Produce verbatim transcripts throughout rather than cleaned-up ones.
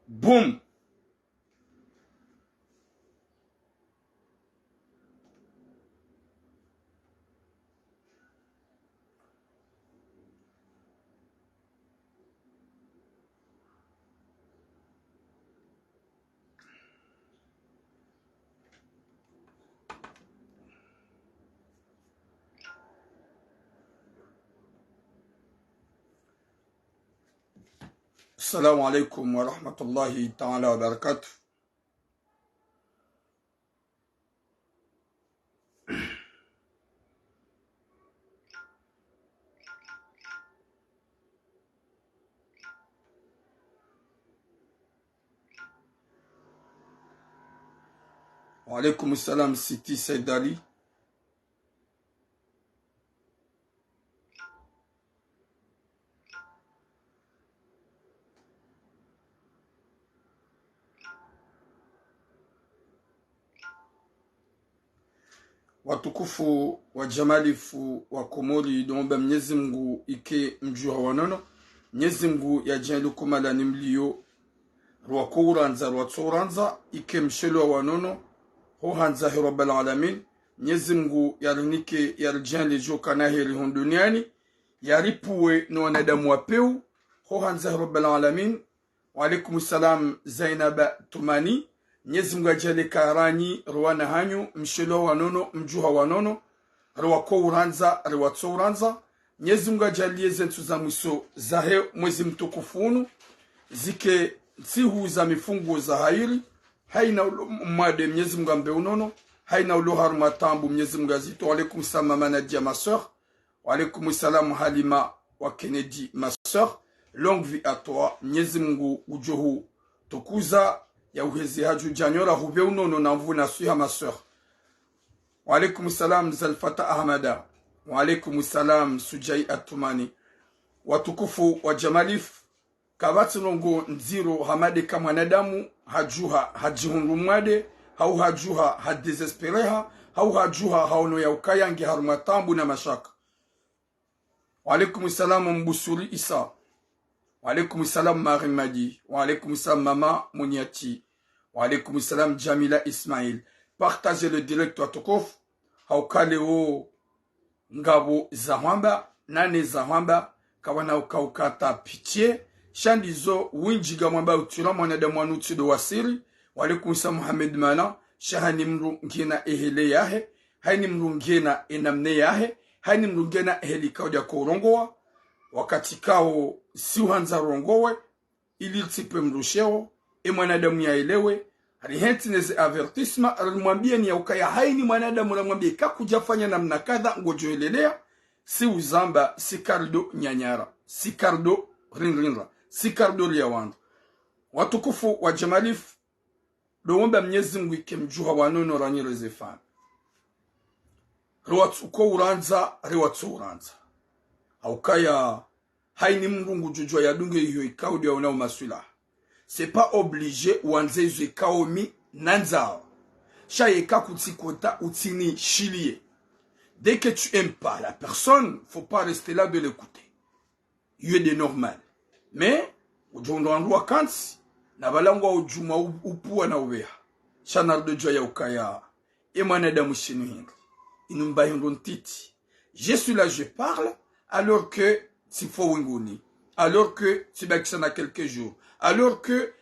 Boum. السلام عليكم ورحمة الله تعالى وبركاته. وعليكم السلام Siti Said Ali. Watukufu wa jamalifu wa Komori, ndo womba Mnyezi Mngu ike mdjuha wa nono, Mnyezi Mngu yadjaliye uko mahalani mliyo, rwako urandza, rwatso urandza, ike mshelo wa nono, ho handza he Rabbal Alamin, Mnyezi Mngu yarinike, yaridjaliye djo kana heri hunu duniani, yaripvuwe no wanadamu wa pewu, ho handza he Rabbal Alamin. Wa alaikum salam Zainaba Tumani. Mnyezi Mngu yadjaliye ka ranyi, ro wana hanyu, mshelo wa nono, mdjuha wa nono, rwako urandza, rwatso urandza. Mnyezi Mngu yadjaliye ze ntsihu za mwiso zahe mwezi mtukufu unu zike ntsihu za mifungo za hairi. Hayina ulo mwade Mnyezi Mngu yambe unono, hayina ulo harumwa taabu Mnyezi Mngu yazitowe. Wa alaikum salam Mama Nadia, ma sœur. Wa alaikum salam Halima wa Kennedy, ma sœur. Longue vie à toi. Mnyezi Mngu udjo hutukuza, yauheze hadju djanyora, hupve unono na nvuu na swiha, ma sœur. Wa alaikum salam Zalfata Ahamada. Wa alaikum salam Sujai Atumani. Watukufu wa jamalifu, kapvatsi ndrongoo ndziro hama de ka mwanadamu hadjuha, hadjihundru mwade, hau hadjuha, hadésespéreha, hau hadjuha, haono yaukaya nge harumwa taabu na mashaka. Wa alaikum salam Mbusuri Isa. Wa alaikum salam Marie Madi. Wa alaikum salam Mama Muniati. Wa alaikum salam Jamila Ismail. Partagez le direct watukufu. Hauka leo ngapvo za hwamba, nane za hwamba, kapvana uka ukata pitié, sha ndizo windji ngamwamba utsira mwanadamu wanu tsi ndo wasiri. Wa alaikum salam Mohamed Mana, sha hayini mndru ngena ehele yahe, hayini mndru ngena enamna yahe, hayini mndru ngena eheli kaudja ko urongowa, wakati kawo si uhandza rongowe, ili ritsi pve mndru sheo, e mwanadamu yaelewe, rihentsi neze avertissement, rimwambiyeni yaukaya hayini mwanadamu ramwambiye ka kudjafanya namna kadha ngodjo eleleya, si uzamba, si karido nyanyara, si karido rinrinra, si karido riya wandru. Watukufu wa jamalifu, ndo womba Mnyezi Mngu ike mdjuha wa nono ranyi reze fami. Rwatsu ko urandza, rwatso urandza. Haukaya hayini mndru ngudjudjuwa yadunge iyo ikao ndo yaona umaswilaha. C'est pas obligé wandze izo ikao mi nandzao. Sha yeka kutsi kota utsini shiliye. Dès que tu aimes pas la personne, faut pas rester là de l'écouter. Iyo nde normal. Mais, udjo ndo wandru wakantsi, na pvala ngwa udjuma u-, upvuwa na upveha. Sha narido djuwa yaukaya e mwanadamu shinu hindri. Inu mba hindru ntiti. Je suis là, je parle, alors que tsi fo winguni. Alors que tsi bakisha na quelques jours. Alors que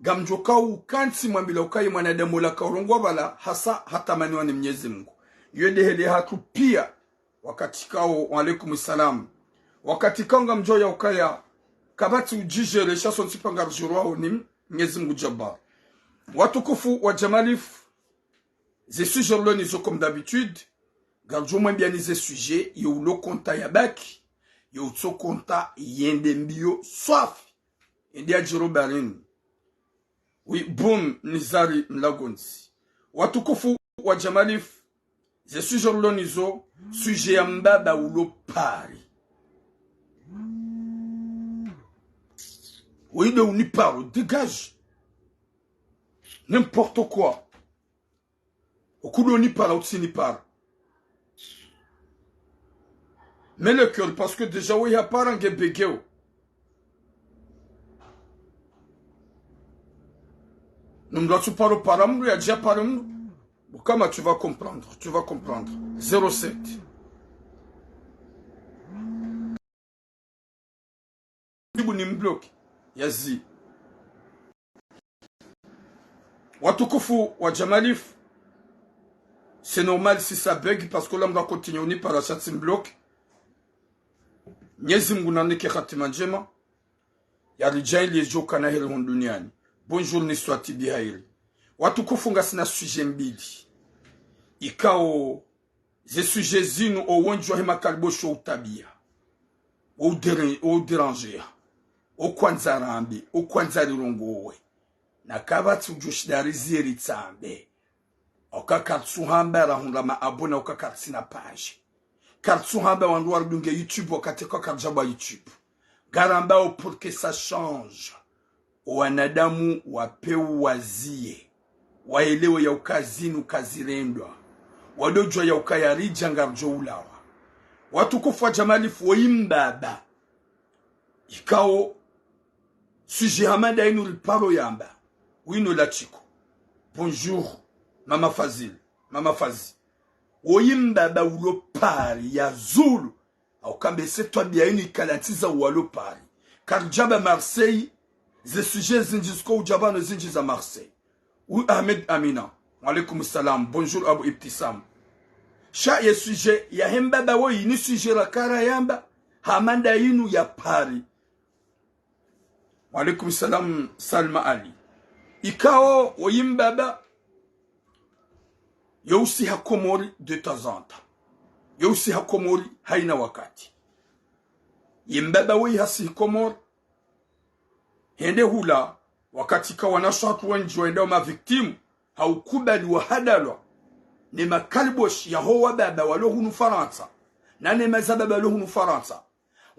ngamdjoka ukantsi mwambilwa ukaya e mwanadamu ola ka urongowa pvala hasa hatamaniwa ni Mnyezi Mngu. Iyo nde heli hatru piya. Wakati kawo, wa alaikum salam. Wakati kawo ngamdjo yaukaya, kapvatsi udjigérer, sha sontsi panga ridjirwawo ni Mnyezi Mngu Jabbar. Watukufu wa jamalifu, ze sujet rilo nizo comme d'habitude, ngaridjo mwambiyani ze sujet, ye ulo konta yabaki, ye utso konta yende mbiyo swafi. Yende yadjiro barini. Oui, boum, Nizari Mlagonzi. Watukufu wa jamalifu, ze sujet rilo nizo, sujet ya mbaba ulo Paris. Oui, ndo uniparo, dégage. N'importe quoi. Ukudo nipara, utsi nipara. Mets le cœur, parce que déjà, oui, ya para nge begeo. Numero tu paro para mndru, ya dia para mndru. Ukaya tu vas comprendre, tu vas comprendre. Zéro sept. Ibu ni mbloqué. Yazi. Watukufu wa Jamalif, c'est normal si ça bug parce que là, on va continuer, on y parle, ça, c'est un bloc. Mwenyezi Mungu nanike hatima njema. Yaridjaanlie djo kana heri hunu duniani. Bonjour, ni Swati Bihairi. Watukufu, ngasina sujet mbili. Ikao, ze sujet zinu owendji wahe makaliboshi wo utabiya. Wo udere-, wo udéranger. Wo kwandza rambe, wo kwandza rirongowe. Na kapvatsi udjo shinda riziye ritsambe. Oka karitsu hamba rahundra ma abonnés, oka karitsina page. Karitsu hamba wandru waridunge YouTube, wakati oka karidjabwa YouTube. Ngarambao pour que ça change. Owanadamu wapvewu waziye. Waelewe ya uka zinu kazirendwa. Wadodjuwa ya uka yaridja ngaridjo ulawa. Watukufu wa Jamalif, woyi mbaba. Ikao, sujet hama nda inu riparo yamba. Wino la tshiko. Bonjour, Mama Fazil, Mama Fazi. Woyi mbaba ulo Paris ya zulu. Au kambe se twabiya inu ikala ntsiza walo Paris. Karidjaba Marseille, ze sujet zindji ziko udjaba no zindji za Marseille. Oui, Ahmed Amina. Wa alaikum salam. Bonjour, Abu Ibtisam. Sha ye sujet yahe mbaba woyi ni sujet rakara yamba. Hama nda inu ya Paris. Wa alaikum salam, Salma Ali. Ikao, woyi mbaba, yo usiha Komori de temps en temps. Yo usiha Komori haina wakati. Ye mbaba woyi hasihi Komori, hende hula, wakati ka wanashe hatru wendji wenda wo ma victimes, ha ukubali wahadalwa, ne makaliboshi yaho wababa walo hunu Farantsa, na ne mazababa walo hunu Farantsa.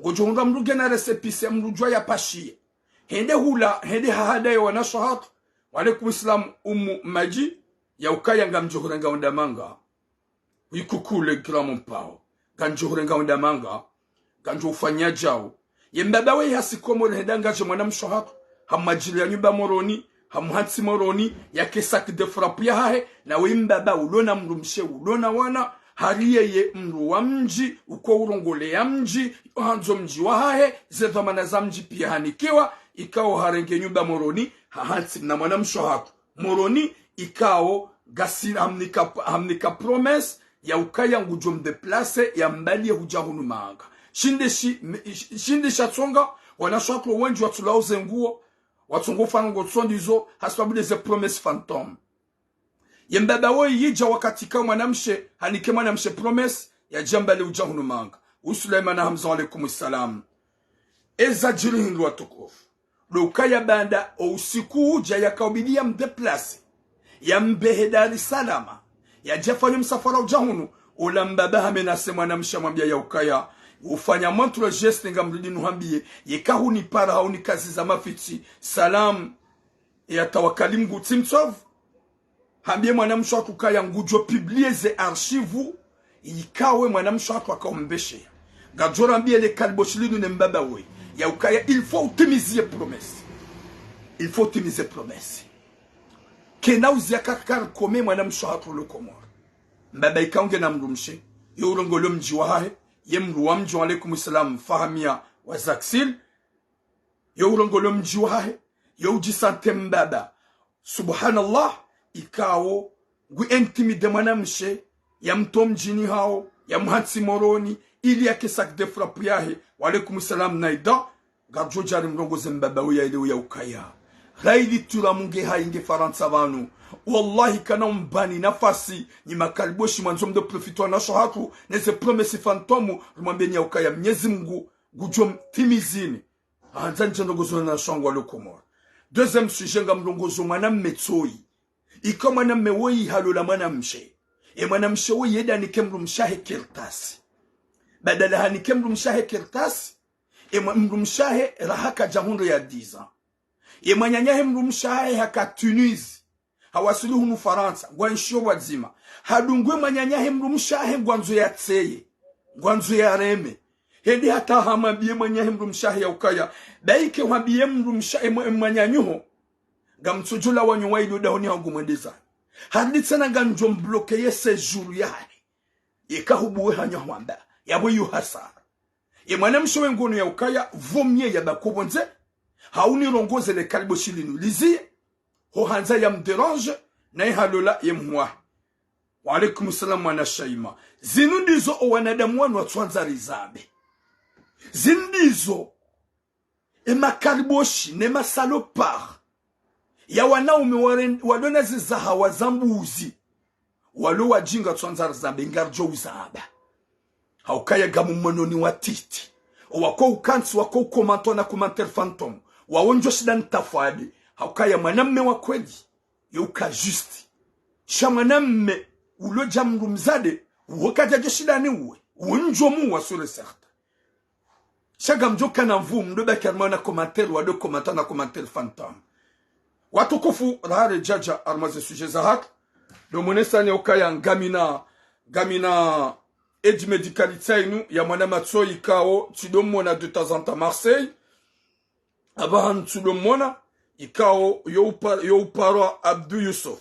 Ngodjo hundra mndru ngena récépissé, mndru djuwa ya pashiye. Hende hula, hende hahadaye wanashe hatru. Wa alaikum salam, Umu Maji, ya ukaya ngamdjo hurenga wenda manga. Oui, coucou le grand mon pao. Ngandjo hurenga wenda manga. Ngandjo ufanya djau. Ye mbaba woyi hasihi Komori hende hangadje mwanamshe hatru. Hamwadjiliya nyumba Moroni. Hamuhantsi Moroni. Yake sac de frappe yahahe. Na woyi mbaba ulo na mdrumshe ulo na wana. Hari yeye mdru wa mdji. Uko urongoleya mdji. Yo handzo mdji wahahe. Ze dhwamana za mdji piya hanikiwa. Ikao harenge nyumba Moroni. Hahantsi na mwanamshe hatru. Moroni, ikao, ngasi hamnika, hamnika promesse, ya ukaya ngudjo mdéplacer, ya mbaliye hudja hunu manga. Shinde shi, me-, shi-, shinde shatsonga, wanashe hatru wendji watsulao ze nguo, watsongo fana ngo tsondi zo, hasababu de ze promesse fantôme. Ye mbaba woyi yidja wakati ka mwanamshe, hanike mwanamshe promesse, yadja mbaliye hudja hunu manga. Wu Sulaimana Hamza, wa alaikum salam. Eza djiri hindru watukufu. Ndo ukaya baanda o usiku udja yakaubidi ya mdéplacer. Ya mbehe Dar es Salaam. Yadja fanya msafara udja hunu. Ola mbaba hamenacé mwanamshe hamwambiya ya ukaya. Ufanya montre geste ngamridi nuhambiye. Yeka hunipara hau nikaziza mafitsi. Salam. Ya tawakali Mngu tsi mtsovu. Hambiye mwanamshe hatru kaya ngudjo publier ze archives, ikao mwanamshe hatru haka umbesheya. Ngadjo rambiye le kaliboshi linu ne mbaba woyi. Ya ukaya, il faut utimize promesse. Il faut utimize promesse. Kena uziya kakari kome mwanamshe hatru lo Komori. Mbaba ikao ngena mdrumshe, yo urongolwa mdji wahahe, ye mdru wa mdji, wa alaikum salam, Fahamia wa Zaxil, yo urongolwa mdji wahahe, yo udji sentir mbaba. Subhanallah, ikao, ngu intimider mwanamshe, ya mtowa mdjini hawo, ya muhantsi Moroni, ili yake sac de frappe yahe, wa alaikum salam Naida, ngadjo djari mrongoze mbaba uya ile uya ukaya. Raili tura munge hayi nge Farantsa pvanu. Wallahi kana umbani nafasi, nyi makaliboshi mwandzo mdo profiter wanashe hatru, neze promesse fantôme, rumwambiye nya ukaya Mnyezi Mngu, ngudjo mtimizini. Handza ndje ndrongozo na shangwa lo Komori. Deuxième sujet ngamrongozo mwanamme tsoyi. Ika mwanamme woyi halola mwanamshe. E mwanamshe woyi yende hanike mdrumshe wahe kartasi. Badala hanike mdrumshe wahe kartasi. E mwa-, mdrumshe wahe raha kadja hundre ya dix ans. Ye mwananyahe mdrumshe wahe haka Tunisie. Hawasili hunu Farantsa, ngwanshiyo pvwadzima. Hadungwe mwananyahe mdrumshe wahe ngwandzo yatseye. Ngwandzo yareme. Hende hata hamwambiye mwananyahe mdrumshe wahe ya ukaya. Baike hwambiye mdrumshe wahe mwa-, mwananyaho. Ngamtsodjo lawa nyo wa ilo dahoni hangu mwende zanyu. Harudi tsena ngamdjo mbloke ye séjour yahe. Yeka hubuwe hanya hwamba. Yapvo yu hasara. Ye mwanamshe we ngono ya ukaya, vaut mieux yabaki pvondze. Hau nirongoze le kaliboshi linu liziye. Ho handza ya mdérange, naye halola ye mhuu wahe. Wa alaikum salam mwana Shaima. Zinu ndizo o wanadamu wanu watsuandza rizambe. Zinu ndizo e makaliboshi ne masalopard ya wanaume ware-, walona zizahawa za mbuzi. Walo wadjinga tsuandza rizambe ngaridjo uzamba. Haukaya ngamu mwenoni watiti. Owako ukantsi wako ukomantwa na commentaire fantôme. Wawo ndjo shinda nitafwade. Haukaya mwanamme wa kweli. Yo uka juste. Sha mwanamme ulodja mndru mzade. Uwo kadja djo shinda ni uwe. Uwo ndjo muwa sûr et certain. Sha ngamdjo kana mvu mdo baki harumwa na commentaire wado commentaire na commentaire fantôme. Watukufu, rahare djadja harumwa ze sujet zahatru. Ndo mwenesa ni ukaya ngamina, ngamina aide médicale tsainu ya mwana matso ikao tsido mwona de temps en temps Marseille. Apvaha ntsudo mwona, ikao yo upa-, yo uparwa Abdou Youssouf.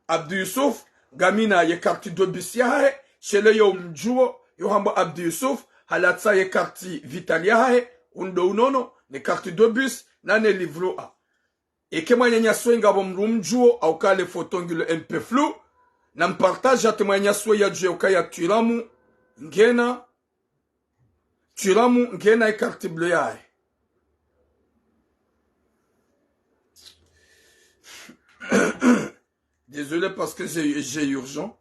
Abdou Youssouf, ngamina ye carte de bus yahahe, shele yo mdjuo, yo hambwa Abdou Youssouf, halatsa ye carte vitale yahahe, undo unono, ne carte de bus, na ne livret A. Eke mwananyasi we ngapvo mdru mdjuo, hauka le photo ngilo un peu flou, na mpartage hata mwananyasi we yadjuwe ukaya Twiramu, ngena, Twiramu ngena e carte bleue yahe. Désolé parce que j'ai, j'ai urgent.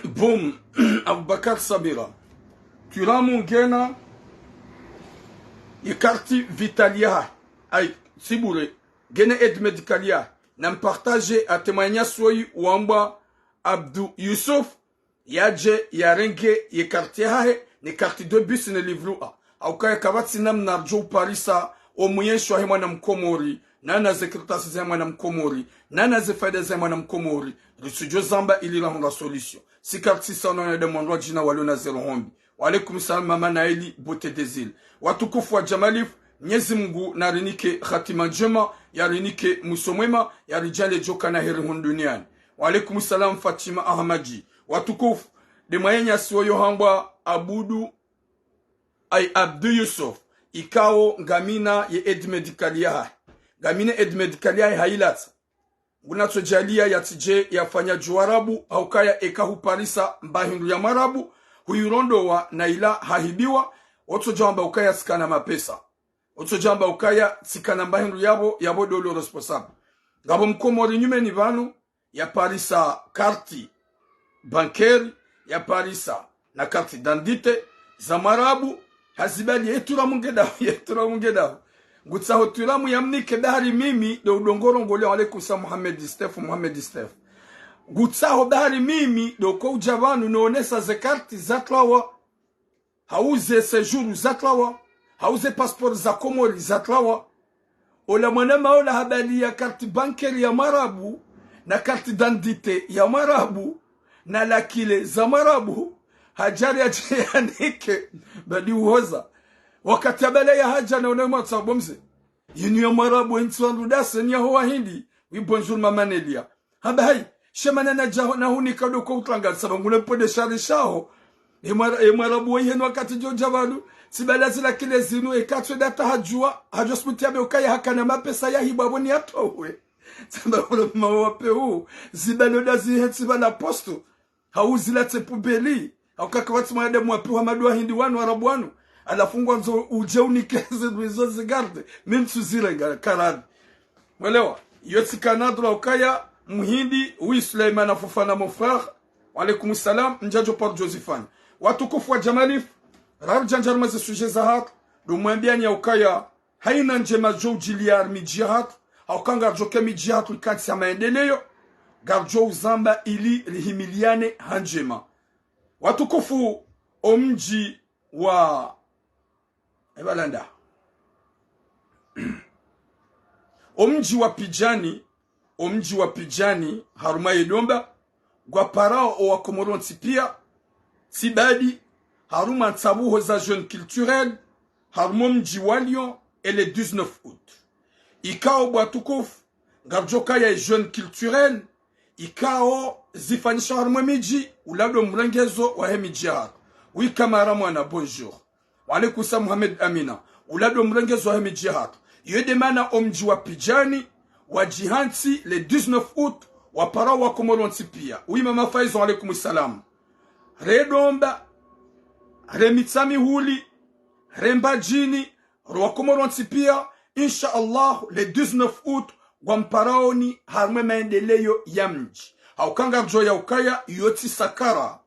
Boum, Aboubacar Sabira. Twiramu ngena ye carte vitale yahahe. Ay, tsi bure. Ngena aide médicale yahahe. Na mpartage hata mwananyasi we wambwa Abdou Youssouf. Yadje yarenge ye carte yahahe, ne carte de bus ne livret A. Haukaya kapvatsi namna ridjo uparisa o mwenyeshi wahe mwana mkomori, nana ze kartasi zahe mwana mkomori, nana ze faida zahe mwana mkomori, ritsudjo zamba ili rahundra solution. Si carte sisa no wanadamu wandru wadjina walona ze roho mbi. Wa alaikum salam mama Naili, beauté des îles. Watukufu wa Jamalif, Mnyezi Mungu narinike hatima ndjema, yarinike mwiso mwema, yaridjaanlie djo kana heri hunu duniani. Wa alaikum salam Fatima Ahmadji. Watukufu, nde mwananyasi wo yo hambwa Abudu, ay, Abdou Youssouf, ikao ngamina ye aide médicale yahahe. Ngamina aide médicale yahahe hayilatsa. Ngunatsodjaaliya yatsidje yafanya djuwarabu, haukaya eka huparisa mba hindru ya mwarabu, huyirondowa na ila hahibiwa, otsodja wamba ukaya tsikana mapesa. Otsodja wamba ukaya tsikana mba hindru yapvo, yapvo ndo ulo responsable. Ngapvo mkomori nyumeni pvanu, yaparisa carte bancaire, yaparisa na carte d'identité za mwarabu, hazibali ye Twiramu nge daho, ye Twiramu nge daho. Ngutsaho Twiramu yamnike bahari mimi, ndo udongorongole, wa alaikum salam Mohamed Steph, Mohamed Steph. Ngutsaho bahari mimi, ndo ko udja pvanu, nonesa ze carte za trawa. Hauze séjour za trawa, hauze passeport za Komori za trawa. Ola mwana maola habaliya carte bancaire ya mwarabu, na carte d'identité ya mwarabu, na la clé za mwarabu, hadjari yadje yanike, badi uhoza. Wakati habaliya hadja na unayi mwatsa bo mze. Yinu ya mwarabu, entsi wandru dase, ni yaho wahindi. Oui, bonjour, mama Nelia. Hamba hayi, shemana nadja ho, nahunika ndo ko utranga, sababu ngule mpode shari shaho. E mwara-, e mwarabu wo yihenu wakati djo dja pvanu, tsibala zila clé zinu, eka tswe data hadjuwa, hadjo smuti yabe ukaya hakana mapesa yahibwa pvo ni yatowe. Tsamba ula mma wape hu, zibalo nda zihe tsi pvala posto. Hauzilatse poubelle. Haukaka watsi mwanadamu wapiwa madwa hindri wanu, warabu wanu. Halafu ngwandzo udje unike zindru izo zigarde. Mi ntsuzirenga karani. Mwelewa? Iyo tsi kana droit ukaya muhindi, oui, Suleimana Fofana, mon frère. Wa alaikum salam, ndjadjo paro djozifanya. Watukufu wa Jamalif, raru djandja harumwa ze sujet zahatru, ndo mwambiani ya ukaya, hayina ndjema djo udjiliya harumwa midji yahatru, Hauka ngaridjo ke midji yahatru ikantsi ya maendeleo, ngaridjo uzamba ili rihimiliane ha ndjema. Watukufu, omdji wa, ebalanda. Omdji wa Pidjani, omdji wa Pidjani, harumwa ye Domba, ngwaparao owakomori wontsi pia, tsi badi, harumwa ntsabuho za Jeunes Culturels, harumwa omdji wa Lyon, e le dix-neuf août. Ikao bo watukufu, ngaridjo kaya e Jeunes Culturels, ikao zifanyisha harumwa emidji, ula ndo mrengezo wahe midji yahatru. Oui, kamara mwana, bonjour. Wa alaikum salam, Mohamed Amina. Ula ndo mrengezo wahe midji yahatru. Iyo nde mana omdji wa Pidjani, wadjihantsi le dix-neuf août, waparao wakomori wontsi pia. Oui, mama Faizo, wa alaikum salam. Re Domba, re Mitsamihuli, re Mbadjini, ro wakomori wontsi pia, insha Allah, le dix-neuf août, ngwamparaoni harumwa e maendeleo ya mdji. Hauka ngaridjo ya ukaya, iyo tsi sakara.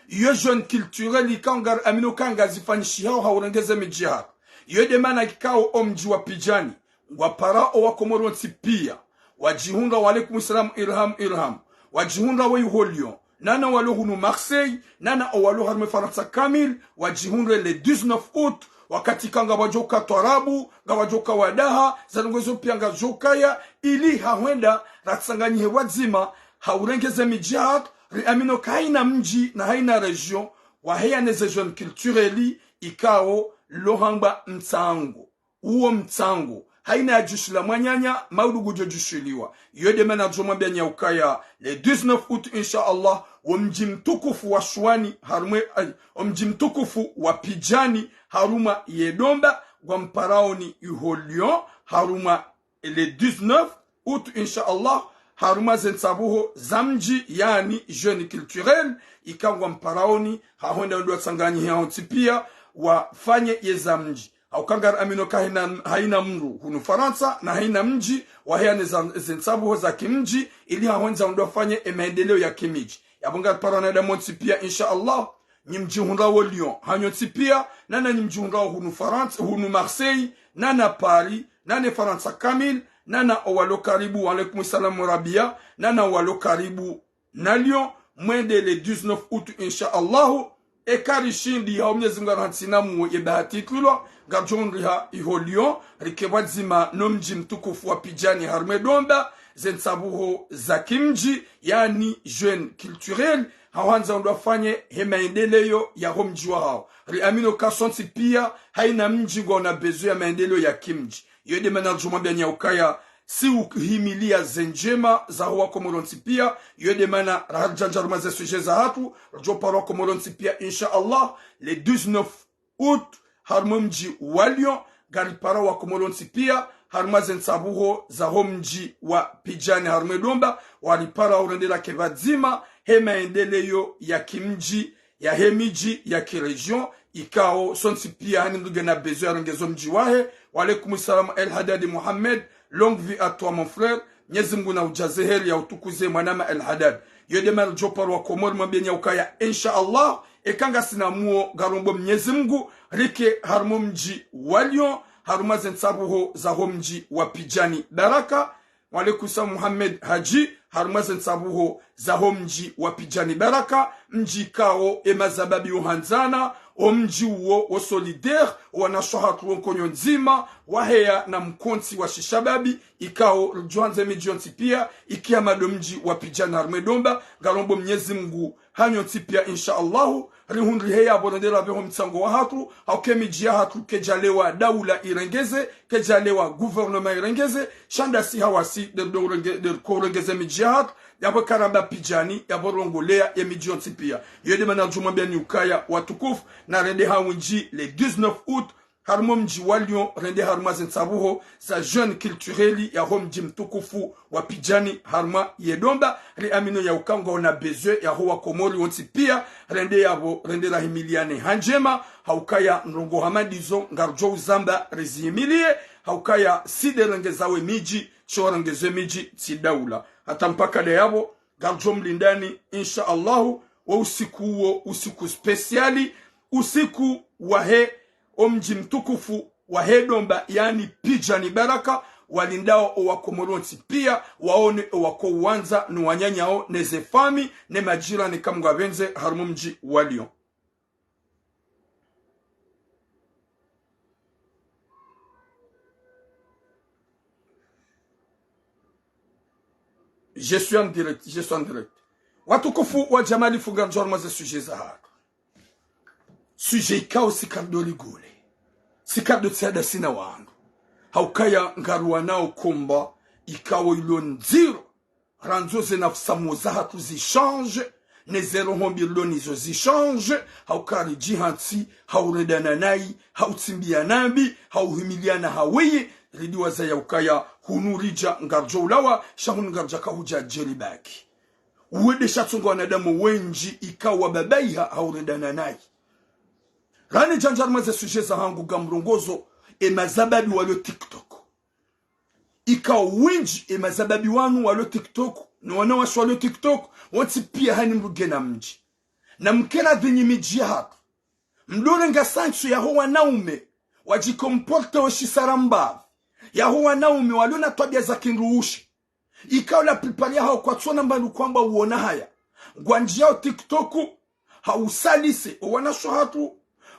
Iyo Jeunes Culturels ikao ngariaminio ukaya ngazifanyishihao ha urengeze midji yahatru. Iyo nde mana ikao omdji wa Pidjani, ngwaparao owakomori wontsi pia, wadjihundrao, wa alaikum salam, Ilham, Ilham, wadjihundrao iho Lyon, nana owalo hunu Marseille, nana owalo harumwa e Farantsa kamili, wadjihundre le dix-neuf août, wakati ikao ngapvadjo uka twarabu, ngapvadjo uka wadaha, za ndrongoo zo pia ngazidjo ukaya, ili hahwenda ratsanganyihe pvwadzima, ha urengeze midji yahatru, riaminio ukaya haina mdji na haina région, waheya ne ze Jeunes Culturels ikao lo hangwa mtsango. Uwo mtsango, haina yadjushila mwananya, maudu ngudjo djushiliwa. Iyo nde mana ridjo mwambia nyi ukaya, le dix-neuf août, insha Allah, wo mdji mtukufu wa Shuwani, harumwa, ay, wo mdji mtukufu wa Pidjani, harumwa ye Domba, ngwamparaoni iho Lyon, harumwa le dix-neuf août, insha Allah, harumwa ze ntsabuho za mdji, yaani Jeunes Culturels, ikao ngwamparaoni, hahwenda wende watsanganyihe hawontsi pia, wafanye ye za mdji. Hauka ngariaminio ukaya haina, haina mdru hunu Farantsa, na haina mdji, waheya ne za, ze ntsabuho za kimdji, ili hahwendza wende wafanye e maendeleo ya kimidji. Yapvo ngaripara wanadamu wontsi pia, insha Allah, nyi mdjihundrao Lyon, hanyu wontsi pia, nana nyi mdjihundrao hunu Farantsa, hunu Marseille, nana Paris, nana e Farantsa kamili, nana owalo karibu, wa alaikum salam Rabia, nana owalo karibu na Lyon, mwende le dix-neuf août, insha Allahu, eka rishindi, hau Mnyezi Mungu arantsi na muo ye bahati itrulwa, ngaridjo undriha iho Lyon, rike pvwadzima no mdji mtukufu wa Pidjani harumwa e Domba, ze ntsabuho za kimdji, yaani Jeunes Culturels, hahwandza wende wafanye he maendeleo yaho mdji wahao. Riaminio ukaya sontsi pia, haina mdji ngwaona besoin ya maendeleo ya kimdji. Iyo nde mana ridjo mwambia nyi ukaya, si uhimilia ze ndjema zaho wakomori wontsi pia, iyo nde mana raharidjandja harumwa ze sujet zahatru, ridjo para wakomori wontsi pia, insha Allah, le dix-neuf août, harumwa e mdji wa Lyon, ngariparao wakomori wontsi pia, harumwa ze ntsabuho zaho mdji wa Pidjani harumwa e Domba, wariparao urendera ke pvwadzima, he maendeleo ya kimdji, yahe midji ya kirégion, ikao sontsi pia haina mdru ngena besoin ya rengeze omdji wahe. Wa alaikum salam El Haddad Mohamed, longue vie à toi mon frère, Mnyezi Mungu na udjaze heri ya utukuze mwanama El Haddad. Iyo nde mana ridjo para wakomori mwambie nyi ukaya, insha Allah, eka ngasina muo ngarombo Mnyezi Mungu, rike harumwa o mdji wa Lyon, harumwa ze ntsabuho zaho mdji wa Pidjani Baraka, Wa alaikum salam Mohamed Hadji, harumwa ze ntsabuho zaho mdji wa Pidjani Baraka, mdji ikao e mashababi uhandzana, o mdji uwo wo solidaire, wanashe wahatru wo nkonyo ndzima, waheya na mkontsi wa shishababi, ikao ridjo handza e midji yontsi pia, ikiya mado mdji wa Pidjani harumwa e Domba, ngarombo Mnyezi Mungu, hanyu ntsi pia, insha Allahu, rihundrihe yapvo rendera pveho mtsango wahatru, hauka e midji yahatru kayidjalewa daula irengeze, kayidjalewa gouvernement irengeze, sha ndasi hawasi nde, nde urenge-, nde riko urengeze midji yahatru, yapvo karamba Pidjani, yapvo rongoleya ye midji yontsi pia. Iyo nde mana ridjo mwambia nyi ukaya watukufu, na rende ha windji le dix-neuf août, harumwa o mdji wa Lyon, rende harumwa ze ntsabuho za Jeunes Culturels yaho mdji mtukufu wa Pidjani harumwa ye Domba, riaminio ya uka ngwaona besoin yaho wakomori wontsi pia, rende yapvo, rende rahimiliane ha ndjema, haukaya ndrongoo hama ndizo ngaridjo uzamba rizihimilie, haukaya si nde rengezao e midji, sho rengezao e midji tsi daula. Hata mpaka nde yapvo, ngaridjo mlindani, insha Allahu, wo usiku uwo, usiku spécial, usiku wahe o mdji mtukufu wahe Domba, yaani Pidjani Baraka, walindao owakomori wontsi pia, waone owakowandza no wananyawo, ne ze fami, ne majirani, eka Mngu yapvendze, harumwa omdji wa Lyon. Je suis en direct, je suis en direct. Watukufu wa Jamali, funga ndjoro mwa ze sujet zahatru. Sujet ikao si kardjo rigole. Si kardjo tsi hadasi na wandru. Haukaya ngaruwanao combat ikao ilo ndziro. Randzo ze nafsi mbi zahatru zi change, ne ze roho mbi rilo nazo zi change, hauka ridjihantsi, haurendana nayi, hautsimbiana mbi, hauhimiliana hawiyi, ridiwaza yaukaya, hunu ridja ngaridjo ulawa, sha hunu ngaridja kaudja djeli baki. Uwede sha tsonga wanadamu wendji ikao wababaiha haurendana nayi. Rani djandja harumwa ze sujet zahangu ngamrongozo, e mazababi walo TikTok. Ikao wendji e mazababi wanu walo TikTok, no wanawashe walo TikTok, wontsi pia hayina mdru ngena mdji. Na mkena dhinyi midji yahatru. Mdru renga sansu yaho wanaume, wadji comporte wo shisara mbavu. Yaho wanaume walo na twabia za kindruwushe. Ikao la plupart yahao kwatsu ona mbandru kwamba uona haya. Ngwandjiao TikTok, hausalise owanashe wahatru,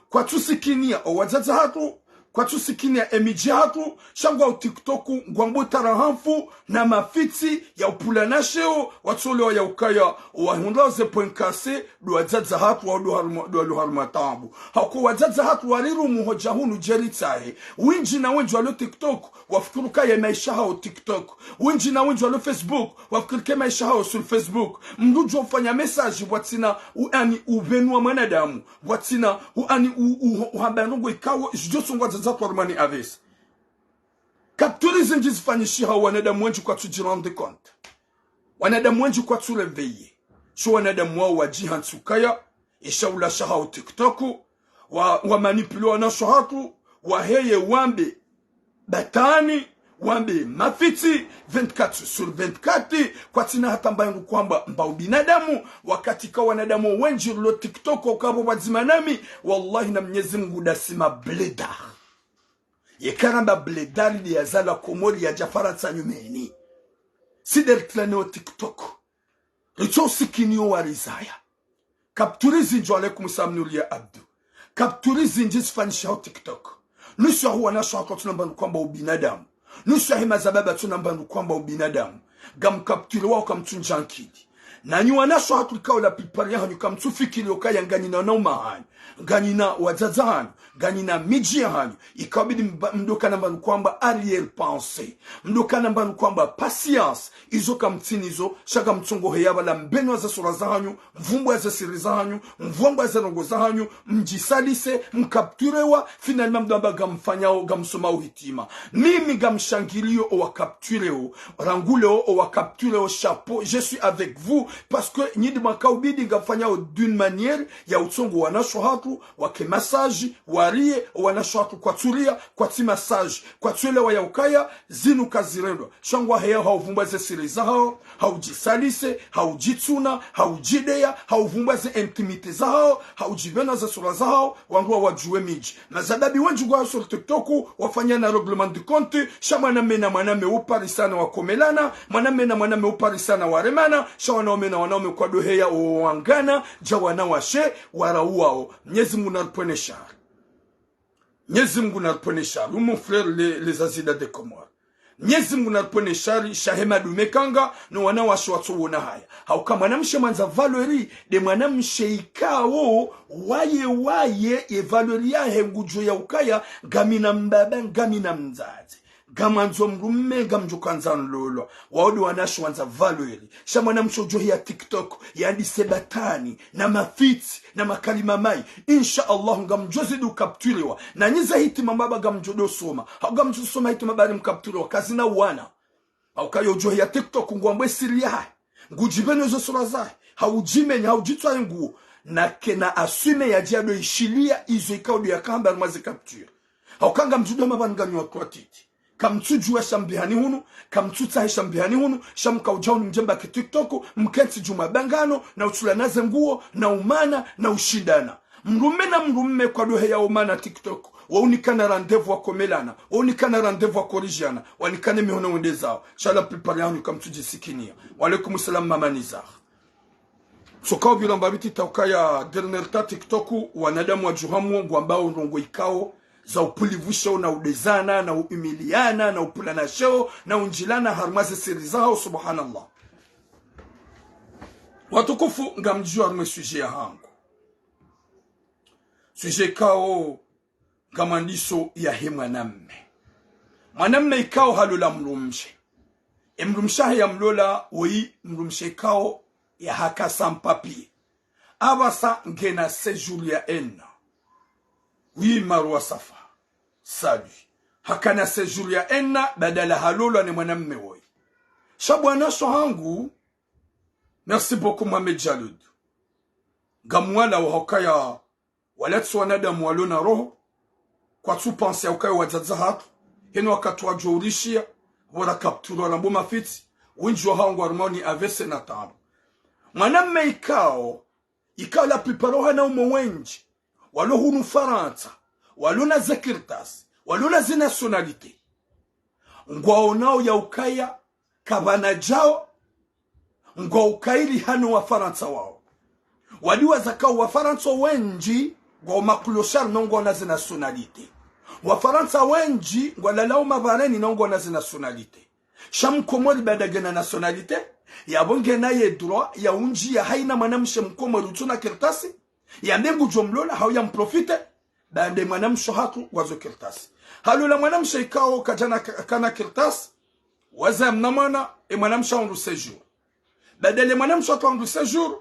kwatsu sikinia owadzadze wahatru, kwatsu sikinia emidji yahatru, sha ngwao TikTok, ngwambo tarahamfu, na mafitsi, ya upvulana sheo, watsolewa yaukaya, owahundrao ze points cassées, ndo wadzadze wahatru, wao ndo harumwa, ndo walo harumwa taabu. Hauka wadzadze wahatru warirumu hodja hunu djeli tsahe. Wendji na wendji walo TikTok, wafikiri ukaya maesha yahao TikTok. Wendji na wendji walo Facebook, wafikiri ke maesha yahao sur Facebook. Mdru ngudjo ufanya message, pvwatsina, u, ani, upvenua mwanadamu. Pvwatsina, u, ani, u, u, uhamba ndrongo ikao, zidjo songwa zaza twarumani avesi. Capture zindji zifanyishihao wanadamu wendji kwatsu dji rendre compte. Wanadamu wendji kwatsu réveiller. Sho wanadamu wao wadjihantsi ukaya, esha ulasha hao TikTok, wa, wa manipuler wanashe wahatru, waheye wambe batwani, wambe mafitsi, vingt-quatre sur vingt-quatre, kwatsina hata mbaye ngukwamba mba ubinadamu, wakati ka wanadamu wendji rilo TikTok, ukapvo pvwadzima nami, wallahi na Mnyezi Mngu ndasi ma blédards. Yeka ramba blédard nde yazala Komori yadja Farantsa nyumeni. Si nde rikilane o TikTok. Ritso usikinio warizaya. Capture zindji, wa alaikum salam Nuria Abdu. Capture zindji zifanyishihao TikTok. Nusu yaho wanashe wahatru watsuna mbandru kwamba ubinadamu. Nusu yahe mazababi yatsuna mbandru kwamba ubinadamu. Ngam capture wao kamtsundja nkili. Nanyi wanashe wahatru ikao la plupart yahanyu kamtsu fikiri ukaya nganyina wanaume wahanyu, nganyina wadzadze wahanyu, nganyina midji yahanyu, ikabidi mba, mdjo kana mbandru kwamba arrière-pensée. Mdjo kana mbandru kwamba patience, izo kamtsinazo, sha ngamtsongo heya pvala mbenua ze sura zahanyu, mvumbua ze siri zahanyu, mvumbua ze ndrongo zahanyu, mdjisalise, mcapturewa, finalement mdjo amba ngamfanyao, ngamsomao hitima. Mimi ngamshangilio owa captureo, rangu leo owa captureo, chapeau, je suis avec vous, parce que nyi nde mwaka ubidi ngamfanyao d'une manière ya utsongo wanashe wahatru, wake massage, warie, owanashe wahatru kwatsuria, kwatsi massage, kwatsuelewa yaukaya, zinu kazirendwa. Sha ngwaheyao hauvumbua ze siri zahao, haudjisalise, haudjitsuna, haudjideya, hauvumbua ze intimité zahao, haudjipvena ze sura zahao, wandru wawadjuwe midji. Mazababi wendji ngwao sur TikTok, wafanyana règlement de compte, sha mwanamme na mwanamme uparisana wakomelana, mwanamme na mwanamme uparisana waremana, sha wanaume na wanaume kwadjoheya owangana, dja wanawashe, warauwao. Mnyezi Mngu naripvwene shari. Mnyezi Mngu naripvwene shari, mon frère, les, les Azida de Comores. Mnyezi Mngu naripvwene shari, shahe madume kanga, no wanawashe watso wona haya. Hauka mwanamshe mwandza valeur, nde mwanamshe ikao, waye, waye, ye valeur yahe ngudjo yaukaya, ngamina mbaba, ngamina mdzadze. Ngamwandzo mdrume, ngamdjo kandza nlolwa. Wao nde wanawashe wandza valeur. Sha mwanamshe udjoheya TikTok, yandise batwani, na mafitsi, na makalima mayi. Insha Allah, ngamdjo zidi ucapturewa. Nanyi ze hitima mbaba ngamdjo ndo soma. Hau ngamdjo soma hitima bari mcapturewa. Kazina wana. Hauka yo udjoheya TikTok, ngwambo esiri yahahe. Ngudjipvene zo sura zahe. Haudjimenya, haudjitswaye nguo. Na kena assume yadje ndo ishiliya izo ikao ndo yakahamba harumwa ze capture. Hauka ngamdjo ndo mapvani nganyu watiti. Kamtsudjuwa sha mbihani hunu, kamtsutsaha sha mbihani hunu, sha mkaudja hunu mdje mbaki TikTok, mkentsi dju mabangano, na utsulana ze nguo, na umana, na ushindana. Mdrume na mdrume kwadjoheya umana TikTok, Waunikana rendez-vous wakomelana, waunikana rendez-vous wakorijiana, wanikane mihono wende zawo. Sha la plupart yahanyu kamtsudjisikiniya. Wa alaikum salam, Mama Nizar. Tsoka upvira mbapvi tsi ta ukaya dernier ta TikTok, wanadamu wadjuha mwo ngwambao ndrongoo ikao za upvulivusho na udezana na uhimiliana na upvulana sheo na undjilana harumwa ze siri zahawo, subhanallah. Watukufu, ngamdjuwa harumwa e sujet yahangu. Sujet ikao ngamwandiso yahe mwanamme. Mwanamme ikao halola mdrumshe. E mdrumshe wahe yamlola, woyi mdrumshe ikao yahaka sans papier. Apvasa ngena séjour ya un an. Oui, Marwa Safa. Salut. Hakana séjour ya un an, badala halolwa ne mwanamme woyi. Sha bwana sho hangu, merci beaucoup, Mohamed Jaloud. Ngamwalao ha ukaya wala tsi wanadamu walona roho, kwatsu penser ya ukaya wadzadze hatru, heno wakati wadjo urishiya, pvo ra capture rambo mafitsi, wendji wahawo ngwarumao ni A V C na taabu. Mwanamme ikao, ikao la plupart wahanaume wendji, walo hunu Farantsa, walona ze kartasi, walona ze nationalité, ngwaonao ya ukaya kapvana djao, ngwao ukaya ili hano Wafarantsa wao. Wadiwaza ka Wafarantsa wendji ngwao ma clochards no ngwaona ze nationalité. Wafarantsa wendji ngwalalao mapvareni no ngwaona ze nationalité. Sha Mkomori baada ngena nationalité, yapvo ngena ye droit ya undjiya hayina mwanamshe Mkomori utsuna kartasi, yambe ngudjo mlola, hau yamprofite, baada mwanamshe hatru ngwazo kartasi. Halola mwanamshe ikao kadjana ka-, kana kartasi, waza yamna mwana, e mwanamshe ahundru séjour. Baada le mwanamshe hatru ahundru séjour,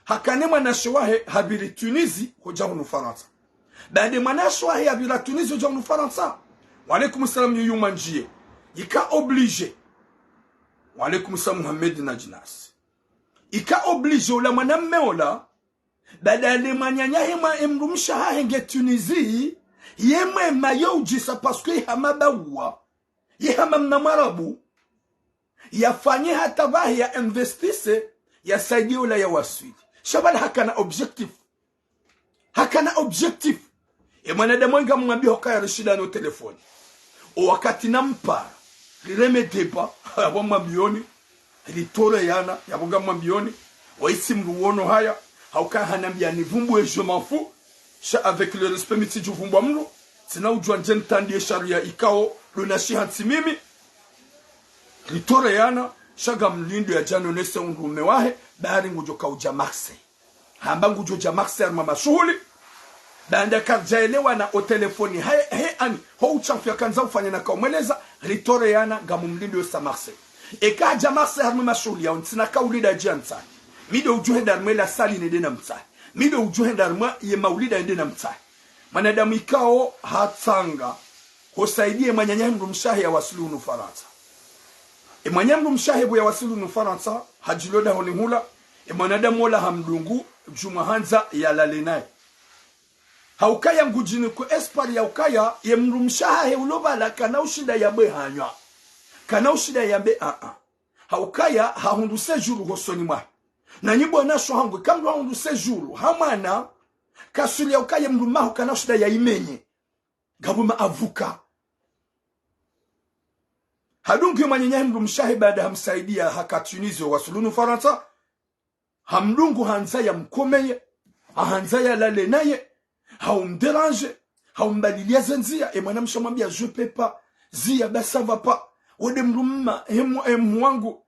hakane mwanashe wahe hapviri Tunisie, hodja hunu Farantsa. Baada mwanashe wahe yapvira Tunisie hodja hunu Farantsa. Wa alaikum salam, Yuyu Mandjiye. Ika obligé. Wa alaikum salam, Mohamed Najnas. Ika obligé ola mwanamme ola, baada le mwananya he mwa-, e mdrumshe wahahe nge Tunisie, ye mwema yo udjisa parce que ye hama bawa, ye hama mna Mwarabu, yafanye hata pvahe ya investisse, yasaidiye ola yawaswili. Sha pvala hakana objectif. Hakana objectif. E mwanadamu wenga mwambiho kaya rishindana o telefoni. O wakati nampara, rireme débat, yapvo mwambiyoni, ritoreyana, yapvo ngamwambiyoni, wahisi mdru wono haya, ha ukaya hanambiya nivumbuwe, je m'en fous, sha avec le respect mi tsidjo vumbwa mdru, tsina udjuwa ndje ntandiye sharia ikao, luna shiha ntsi mimi, ritoreyana, sha ngamlindo yadje yanonese undrume wahe, bari ngudjo kaudja Marseille. Hamba ngudjo dja Marseille harumwa mashuhuli. Baanda karidjaelewana o telefoni, he, he, ani, ho utshafu yakandza ufanya nakaumweleza, ritoreyana ngamumlindo yesa Marseille. Eka hadja Marseille harumwa mashuhuli yao, ntsina kauli nda djia ntsahe. Mi ndo udjo henda harumwa la salle nende namtsahe. Mi ndo udjo henda harumwa ye maulida nende namtsahe. Mwanadamu ikao hatsanga hosaidiye mwananyahe mdrumshe wahe yawasili hunu Farantsa. E mwananyahe mdrumshe wahe pvo yawasili hunu Farantsa, hadjilo dahoni hula, e mwanadamu ola hamdungu, djumwa handza yalale naye. Ha ukaya ngudjini ku espoir ya ukaya, ye mdrumshe wahahe ulo pvala kana ushinda yabwe hanywa. Kana ushinda yambe a-a. Ha ukaya hahundru séjour hosoni mwahe. Na nyi bwana sho hangu, eka mdru hahundru séjour, ha mwana, kasuli ya ukaya mdrume waho kana ushinda yaimenye. Ngapvo ma avocats. Hadungu ye mwananyahe mdrumshe wahe baanda hamsaidiya haka Tunisie wasili hunu Farantsa. Hamdungu handza yamkomeye, handza yalale naye, haumdéranger, haumbalilia ze ndziya, e mwanamshe hamwambiya, je peux pas, ziya ba ça va pas, wende mdrume, he mwa-, he mhu wangu.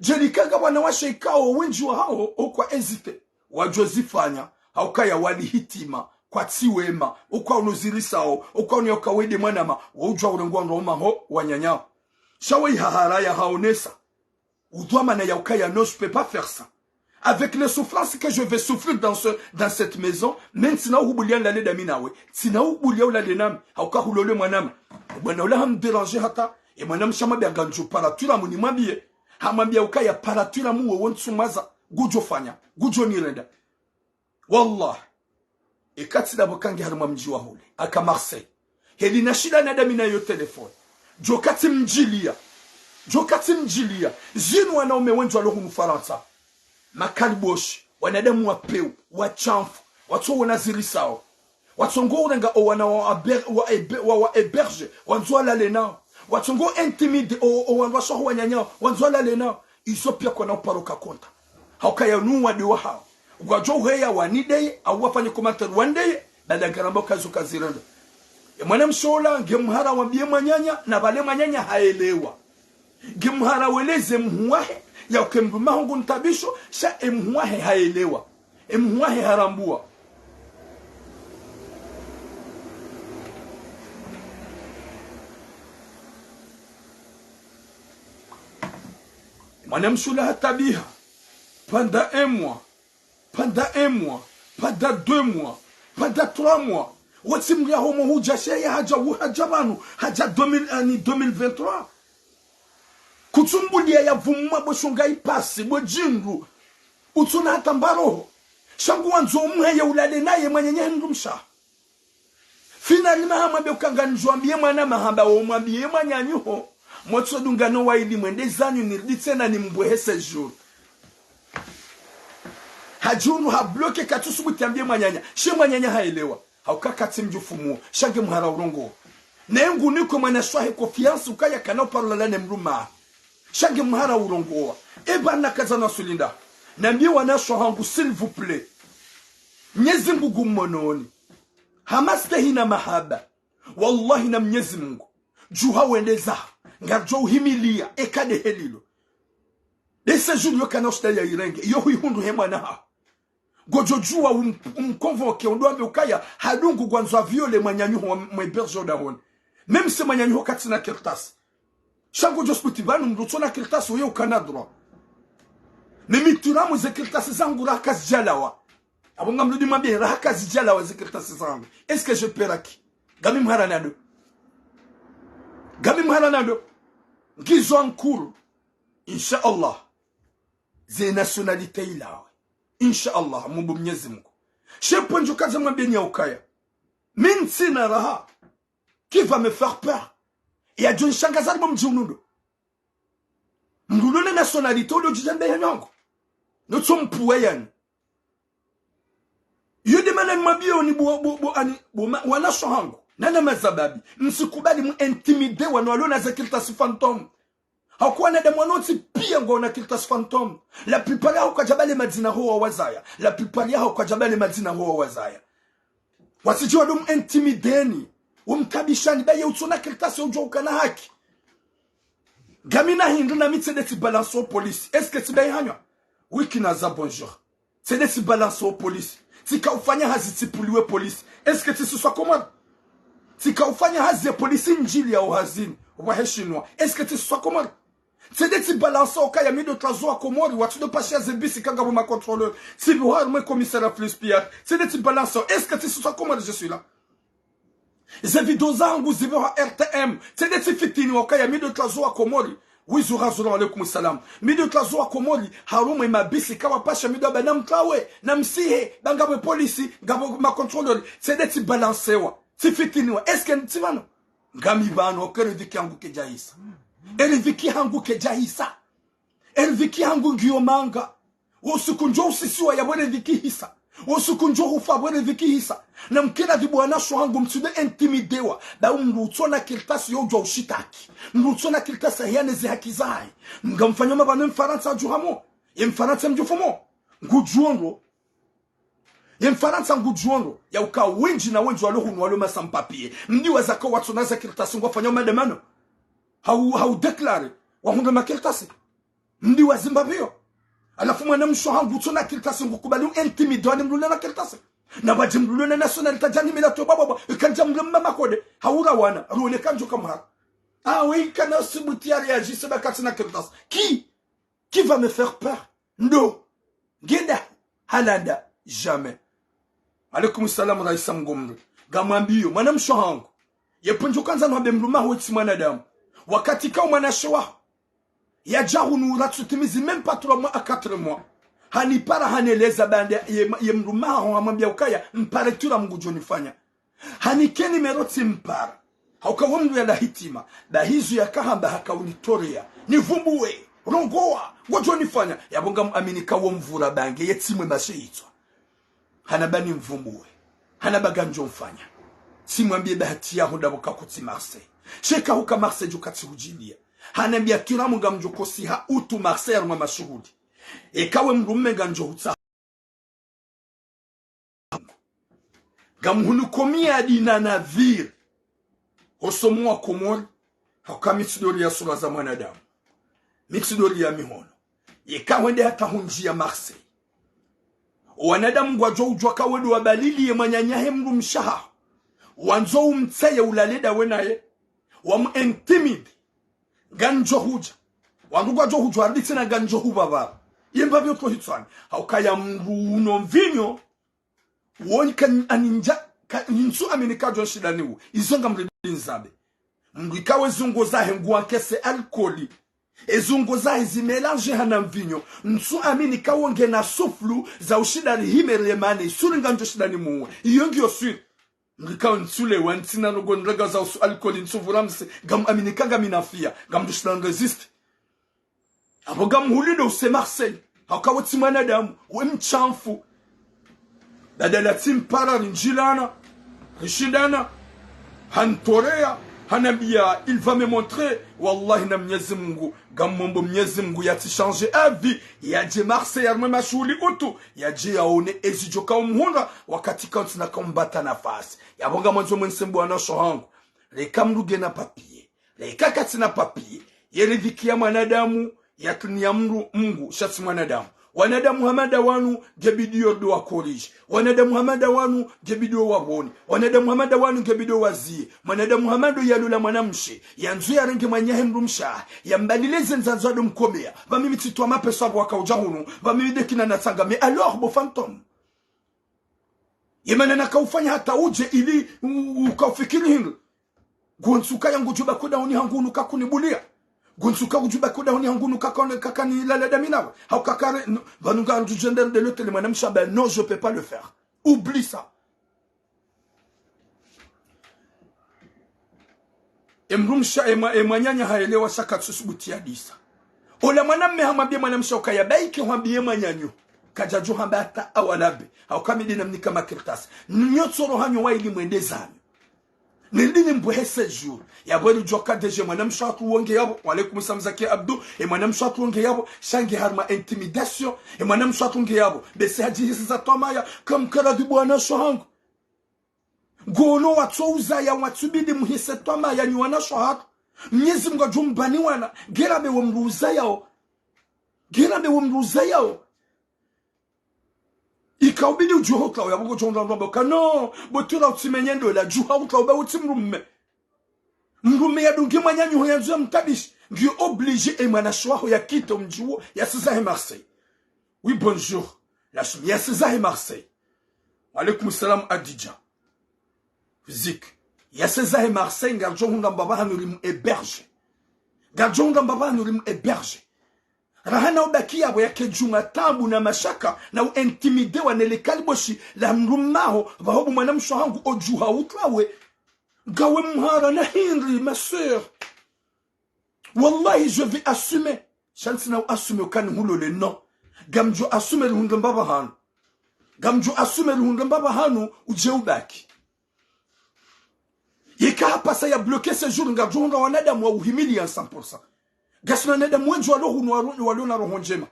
Djeli kanga wanawashe ikao wendji wahawo, okwa hésiter, wadjo zifanya, ha ukaya wali hitima, kwatsi wema, okwa uno zirisao, okwa uno yauka wende mwanama, wa udjuwa urengwa ndo maho, wananyaho. Sha we ihaharaya haonesa. Udhwamana ya ukaya, non, je peux pas faire ça. Avec les souffrances que je vais souffrir dans ce, dans cette maison, mais ntsina uhubuliya nilale dami nawe. Ntsina uhubuliya ulale nami. Ha uka hulole mwanama. Bwana ula hamdéranger hata. E mwanamshe hamwambiya ngandjo para twiramu nimwambiye. Hamwambiya ukaya para twiramu wewe ntsu mwaza. Ngudjo fanya. Ngudjo nirenda. Wallah, eka tsi ndapvo kangi harimwa mdji wa hule, aka Marseille. Heli nashindana dami nayo telefoni. Djo katsi mdjiliya. Djo katsi mdjiliya. Zinu wanaume wendji walo hunu Farantsa. Makaliboshi, wanadamu wa pewu, washamfu, watso wona zirisao. Watsongo urenga owana wa, aber, wa, ebe, wa, wa héberge, wandzo walale nao. Watsongo intimider o, owandru washe waho wananya, wandzo walale nao. Izo piya kwana uparo ka konta. Hauka ya nuwa de wahao. Ngwadjo uheya wanideye, au wafanye commentaire wandeye, baada ngaramba uka izo kazirenda. Ye mwanamshe ola, nge mhara wambiye mwananya, na pvale mwananya haelewa. Nge mhara weleze mhu wahe, ya uka emdrume waho ngu ntabisho, sha emhu wahe haelewa. Emhu wahe harambua. Mwanamshe ola hatabiha. Pendant un mois. Pendant un mois. Pendant deux mois. Pendant trois mois. Wotsi mri yaho mo hudja sheye hadja wu hadja pvanu. Hadja deux mille, ani deux mille vingt-trois. Kutsumbuliya ya vumwa bo shonga ipasi, bo djindru. Utsuna hata mba roho. Sha ngu wandzo umheye ulale naye mwananya he mdrumshe waho. Finalement hamwambiye uka ngamdjo wambiye mwana mahaba wo mwambiye mwananyaho. Motso dunga no wayili mwende zanyu nirudi tsena nimbwehe séjour. Hadjuru habloquer katsusubuti yambiye mwananya. She mwananya haelewa. Hauka katsi mdjufumu. Sha nge mhara urongoa. Naye ngu niko mwanamshe wahe confiance ukaya kana uparo lala ne mdrume wahe. Sha nge mhara urongoa. Eba nakazana sulinda. Nambiye wanashe wahangu, s'il vous plaît. Mnyezi Mngu ngu mmononi. Hama stehi na mahaba. Wallahi na Mnyezi Mngu. Djuha wende zaho. Ngaridjo uhimiliya. Eka de helilo. De séjour yo kana ushinda ya irenge. Yo huihundru he mwana haho. Ngodjo djuwa um, umconvoquer, undo wambe ukaya, hadungu ngwandzo avioler mwananyaho wa mhéberger odahoni. Même si mwananyaho katsina kartasi. Sha ngodjo subuti pvanu mdru utsona kartasi uye ukana droit. Mimi turamu ze kartasi zangu raha kazidjalawa. Abo ngamrudi mwambiye raha kazidjalawa ze kartasi zangu. Est-ce que je peux raki? Ngami mhara nado. Ngami mhara nado. Ngizo ankuru. Insha Allah. Ze nationalité ilawe. Insha Allah, mumbu Mnyezi Mngu. She pvondjo kaza mwambeni ya ukaya. Mi ntsina raha. Qui va me faire peur? Yadjo nishangaza ribo mdji unu ndo. Mdru ulo na nationalité ulo djidja mbe ya nyongo. Notso mpuwe yani. Yo de mana nimwambiyo ni bo, bo, bo, ani, bo, ma, wanashe wahangu. Nana mazababi. Msikubali mu intimider wanu walo na ze kartasi fantôme. Hakuwa wanadamu wanu wontsi piya ngwao na kartasi fantôme. La plupart yaho kwadjabale madzina ho wawazaya. La plupart yaho kwadjabale madzina ho wawazaya. Wasidji wado mu intimideni. Umtabishani, ba ye utsona kartasi udjuwa ukana haki. Ngamina hindru nami tsende tsi balance o polisi. Est-ce que tsi bayi hanywa? Wiki naza bonjour. Tsende tsi balance o polisi. Tsika ufanya hazi tsipuliwe polisi. Est-ce que tsi sisi wa Komori? Tsika ufanya hazi ya polisi ndjili ya uhazini. Waheshinwa. Est-ce que tsi sisi wa Komori? Tsende tsi balance okaya mi ndo twazo wa Komori, watsi ndo pasha ze bisi kanga bo ma contrôleur. Tsi biwa harumwa commissariat Flispiat. Tsende tsi balance. Est-ce que tsi sisi wa Komori, je suis là? Ze video zangu zive ha R T M. Tsende tsi fitini wakaya mi ndo twazo wa Komori. Wizu hazuru, alaikum salam. Mi ndo twazo wa Komori, harumwa mabisi kawa pasha mi ndo aba na mtrawe, na msihe, ba ngapvo polisi, ngapvo ma contrôleur. Tsende tsi balancewa. Tsi fitiniwa. Est-ce que ntsi pvanu? Ngami pvanu, oke riziki hangu kedjahisa. E riziki hangu kedjahisa. E riziki hangu ngiyo manga. Wo usiku ndjo usisiwa ya bwere dhiki hisa. Wo usiku ndjo hufa bwere dhiki hisa. Na mkira dhibu wanashe wahangu mtsinde intimidewa. Ba mdru utsona kartasi yo udjuwa ushitaki. Mdru utsona kartasi ahiyane ze haki zahe. Ngamfanyo mapvanu Mfarantsa adjuhamo. Ye Mfarantsa mdjufumo. Ngudjuo ndro. Ye Mfarantsa ngudjuo ndro. Ya uka wendji na wendji walo hunu walo ma sans-papiers. Mdiwaza ka watsona ze kartasi ngwafanyo mademano. Hau, hau déclarer. Wahundre ma kartasi. Mdiwaza mbapvi yo. Halafu mwanamshe wahangu utsona kartasi ngukubali u intimider wani mdru ulo na kartasi. Na badji mdru ulo na nationalité djani mila to baba baba. Ikandja mdru mma makode. Haura wana. Rule kandjo kamhara. Ah, we ikana usibuti ya réagir ba katsina kartasi. Qui? Qui va me faire peur? Ndo. Ngenda. Halanda. Jamais. Alaikum salam, Raisa Mgomri. Ngamwambiyo, mwanamshe wahangu. Ye pvondjo kandza no hambe mdrume waho tsi mwanadamu. Wakati kao mwanashe waho. Yadja hunu ratsutimizi même pas trois mois à quatre mois. Hanipara haneleza bande ye, ye mdrume waho hamwambia ukaya, mpare tura mdru ngudjo nifanya. Hanike nimero tsimpara. Hauka wo mdru yala hitima. Ba hizo yakahamba haka unitorea. Nivumbuwe. Rongowa. Ngodjo nifanya. Yapvo ngamwamini ka wo mvura bange. Ye tsimwe mashe itswa. Hana ba nimvumbuwe. Hana ba ngamdjo mfanya. Tsimwambie bahati yaho ndapvo kakutsi Marseille. Sheka huka Marseille djo katsi hudjilia. Hanambia kiramu ngamdjo kosiha utu Marseille harumwa mashuhuli. Eka we mdrume ngamdjo hutsaha. Ngamhunu komiadi na nadhir. Hosomo wa Komori. Hauka mi tsidori ya sura za mwanadamu. Mi tsidori ya mihono. Yeka hwende hata hundjia Marseille. Wanadamu ngwadjo udjua ka wedo wabalili ye mwananyahe mdrumshe haho. Wandzo umtseye ulale ndawe naye. Wamu intimide. Ngamdjo hudja. Wandru ngwadjo hudjua arditsi na ngamdjo hupvapvara. Yemba vyo to hitswani. Hauka ya mdru uno mvinyo. Wonyi ka ani ndja, ka, ntsu amini kadjo shidani wo. Izo ngamridi nzabe. Mdru ikawe zungo zahe nguwa kese alkoli. Ezungo zahe zimelange hana mvinyo. Ntsu amini kawo ngena suflu za ushidani himere mane. Isuri ngamdjo shidani muwe. Iyo ngiyo suri. Mdru ikawe ntsu lewa, ntsina rogo ndraga za usu alkoli, ntsu vura mse. Ngam amini ka ngaminafia. Ngamdjo shidani résiste. Apvo ngamhulido use Marseille. Hauka we tsi mwanadamu, we mshamfu. Badala tsimpara rindjilana, rishindana, hantoreya, hanambia, il va me montrer. Wallahi na Mnyezi Mungu, ngammombo Mnyezi Mungu yatsi change avis, yadje Marseille harumwa mashuhuli utu, yadje yaone ezidjo kaumhundra, wakati kauntsina kaumbata nafasi. Yapvo ngamwandzo mwense mbo wanasho hangu. Reka mdru ngena papier. Reka katsina papier. Ye ridhiki ya mwanadamu, ya tuni ya mdru Mungu, sha tsi mwanadamu. Wanadamu hama nda wanu, ngebidi yo ndo wakorije. Wanadamu hama nda wanu, ngebidi yo wapvone. Wanadamu hama nda wanu, ngebidi yo wazie. Mwanadamu hama ndo yalola mwanamshe. Yandzo yarenge mwananyahe mdrumshe. Yambalile ze ndzandzo ado mkomea. Pvamimi tsitwa mapesa apvo wakaudja hunu. Pvamimi ndekina natsanga. Mais alors, bo fantôme. Yemana nakaufanya hata udje ili u-, u-, ukaufikiri hindru. Gonsuka yangu djuba kuda huni hangu nuka kunibulia. Gonsuka udjuba kuda huni hangu nuka kone kakani lala daminawe. Hauka kare, no, pvanu ngamdjo djenda de l'hôtel mwanamshe amba, non, je peux pas le faire. Oublie ça. Emdrumshe, emwa-, emwananya haelewa sha katsusubuti yadisa. Ola mwanamme hamwambie mwanamshe ukaya baike hwambie mwananyo. Kadjadjo hamba hata awalabe. Hauka mi ndina mnika makartasi. Nyo tsoro hanyo wa ili mwende zanyu. Nilidini mbwehe séjour. Yapvo elidjuwa ka déjà mwanamshe hatru wonge yapvo. Wa alaikum salam Zaki Abdou. Emwanamshe hatru wonge yapvo. Sha nge harumwa intimidation. Emwanamshe hatru nge yapvo. Bese hadjihisi za twamaya. Kamkaradhi bo wanasho hangu. Ngono watso uzaya watsubidi muhise twamaya nyi wanasho hatru. Mnyezi Mungu adjo mbani wana. Ngera be we mdru uzayao. Ngera be we mdru uzayao. Ikaubidi udjuha utlawe, yapvo ngodjo hundra mdru amba ka non, bo tula utsimenye ndola, djuha utlawe ba utsi mdrumme. Mdrumme yadunge mwananyaho yandzo yamtabishi, ngiyo obligé emwanasho waho yakite omdji wo, yasizahe Marseille. Oui, bonjour. Lashmi, yasizahe Marseille. Wa alaikum salam Adidja. Zik. Yasizahe Marseille, ngardjo hundra mbaba hanu rimu héberger. Ngardjo hundra mbaba hanu rimu héberger. Raha na ubaki yapvo yake djumwa tabu na mashaka na uintimidewa nele kaliboshi la mdrumme waho, pvaho bo mwanamshe hangu odjuha utlawe. Ngawe mhara na hindri, ma sœur. Wallahi, je vais assumer. Sha ntsina uassumer ukani hulole, non. Ngamdjo assumer rihundre mbaba hanu. Ngamdjo assumer rihundre mbaba hanu, udje ubaki. Yeka hapvasa ya bloquer séjour, ngardjo hundra wanadamu wa uhimilia cent pour cent. Ngasi na wanadamu wendji walo hunu walo, walo na roho ndjema.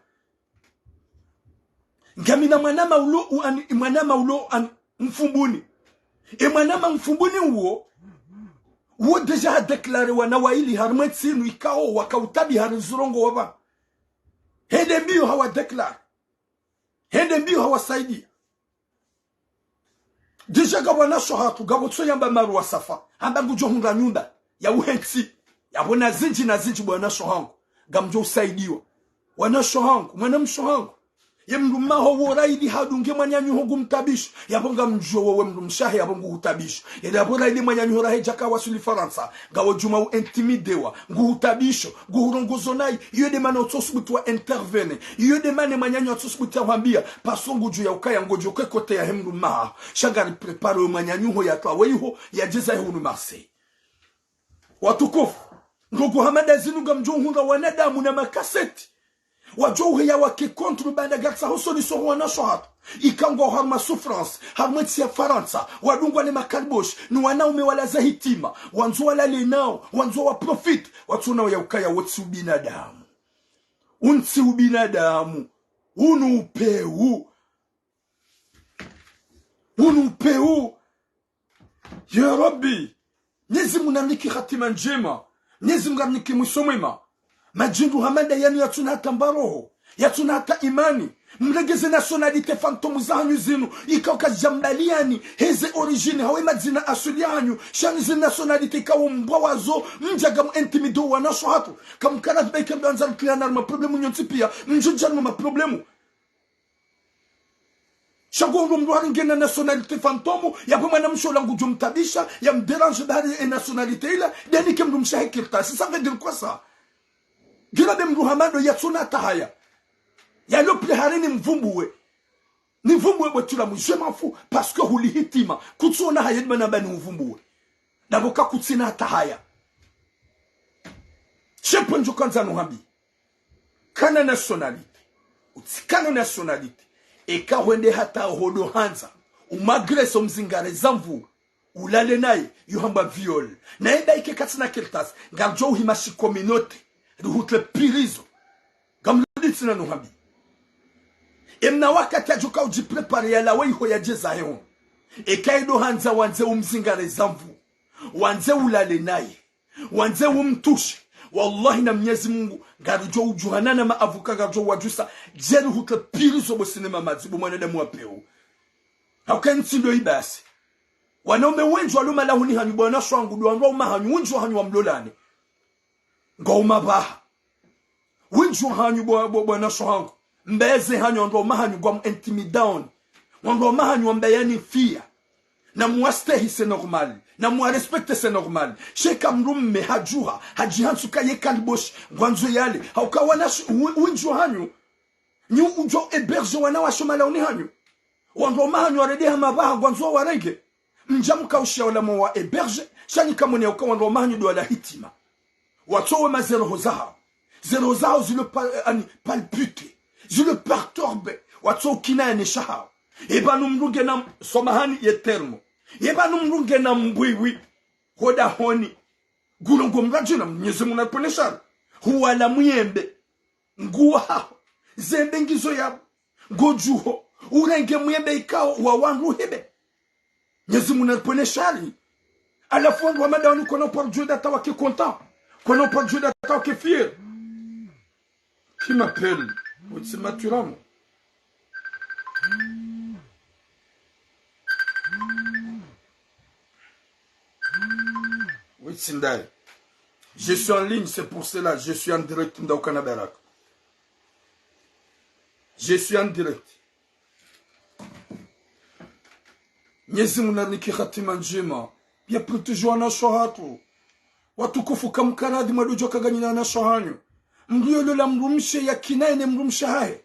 Ngamina mwanama ulo u ani, mwanama ulo ani Mfumbuni. Emwanama Mfumbuni uwo, uwo déjà ha déclaré wana waili harumwa entsi inu ikao wakautabi hari zirongo wapva. Hende mbio hawa déclaré. Hende mbio hawasaidia. Déjà ngapvo wanasho hatru, ngapvo tso yamba maru wa safa. Hamba ngudjo hundra nyumba ya uhentsi. Yapvo na zindji na zindji bo wanasho hangu. Ngamdjo usaidiwa. Wanasho hangu, mwanamshe hangu. Ye mdrumme waho wo raili hadunge mwananyaho ngumtabisho. Yapvo ngamdjuo wewe mdrumshe wahe yapvo nguhutabisho. Yele yapvo raili mwananyaho rahe djaka wasuli Farantsa. Ngawe djuma uintimidewa. Nguhutabisho. Nguhurongozo nayi. Iyo nde mana utsosubuti wa intervenir. Iyo nde mana mwananyaho atsosubuti yahwambia. Parce que ngudjuo ya ukaya ngodjo ke côté yahe mdrumme waho. Sha ngari préparer we mwananyaho yatwawe iho. Yadje zahe hunu Marseille. Watukufu. Ndrongo hama nda zinu ngamdjo hundra wanadamu na makaseti. Wadjo uheya wake contre baanda ngartsaho solution ho wanashe wahatru. Ikao ngwao harumwa souffrance, harumwa entsi ya Farantsa, wadungwa ne makaliboshi, ni wanaume wala za hitima, wandzo walale nao, wandzo waprofite, watsona ya ukaya wo tsi ubinadamu. Unu tsi ubinadamu. Unu upeu. Unu upeu. Ya Rabbi, Mnyezi Mungu namnike hatima ndjema. Mnyezi Mungu amnike mwiso mwema. Madjindru hama nda yanu yatsuna hata mbaroho, yatsuna hata imani. Mrenge ze nationalité fantôme zahanyu zinu, ikao kazidjambaliyani heze origine, hawu ye madzina asuli yahanyu. Sha nyi ze nationalité ikao mbwa wazo, mdja ngamu intimidé wanashe wahatru. Kamkana tsi baike mdru andza rutiliana harumwa problème nyontsi piya, mdjo dja harumwa problème. Sha ngo ndo mdru harenge na nationalité fantôme, yapvo mwanamshe ola ngudjo mtabisha, yamdérange bahari ye nationalité ila, nde yanike mdrumshe wahe kartasi. Ça veut dire quoi ça? Ngira be mdru hama ndo yatsuna hata haya. Yalo pvile hari nimvumbuwe. Nivumbuwe bwe tula mwi, je m'en fous, parce que huli hitima, kutsona haya ndi mana ba nihuvumbuwe. Ndapvo ka kutsina hata haya. Shepvo ndjo kandza nuhambi. Kana nationalité. Utsikana nationalité. Eka hwende hata ho ndo handza umwagresse, umzingare za nvu, ulale naye, yo hamba viol. Naye baike katsina kartasi, ngaridjo uhima shi communauté, rihutre prison. Ngamrudi tsena nuhambi. Emna wakati yadjoka udjipréparé yalawe iho yadje zahe ho. Eka ye ndo handza wandze umzingare za nvu, wandze ulale naye, wandze umtouché. Wallahi na Mnyezi Mungu, ngaridjo udjuhana na ma avocats ngaridjo wadjusa, djeli hutre prison bo sinema madzi, bo mwanadamu wa peu. Hauka ntsi ndo ibasi. Wanaume wendji walo malahoni hanyu bo wanashe wahangu, ndo wandru waume wahanyu, wendji wahanyu wamlolane. Ngwao mapvaha. Wendji wahanyu bo, bo, bo wanashe wahangu. Mbaye ze hanyu wandru waume wahanyu ngwamu intimidéoni. Wandru waume wahanyu wambayani fiya. Namuwastehi, c'est normal. Namuwarespecte, c'est normal. Sha eka mdrume hadjuha, hadjihantsu ka ye kaliboshi, ngwandzo yale. Hauka wanashe, wi-, wendji wahanyu. Nyi udjo héberger wanawashe malahoni hanyu. Wandru waume wahanyu warendeha mapvaha ngwandzo warenge. Mdja mkaushiya wala mwawa héberger, sha nyi kamwone ya uka wandru waume wahanyu ndo wala hitima. Watsowe ma ze roho zahawo. Ze roho zahawo zilo pa-, ani, palpiter. Zilo perturber. Watso ukinaya ne shahawa. Epvanu mdru ngena m-, samahani ye terme. Epvanu mdru ngena mbwiwi ho dahoni. Ngulo ngo mradjina Mnyezi Mungu na ripvonese shari. Huwala muyembe. Nguwo haho. Zembe ngizo yapvo. Ngodjuho. Urenge muyembe ikao wa wandru hibe. Mnyezi Mungu na ripvonese shari. Halafu wandru wa madahoni kwana uparo djuwe ndata wake content. Kwana uparo djuwe ndata wake fier. Qui m'appelle? Utsi maturamo. Oui, Tsindaye. Je suis en ligne, c'est pour cela, je suis en direct, Mdaukana Baraka. Je suis en direct. Mnyezi Mungu narinike hatima ndjema. Ya protéger wanashe wahatru. Watukufu, kamkaradhi mwadodjo kaganyina wanashe wahanyu. Mdru yolola mdrumshe yakinaye ne mdrumshe hahe.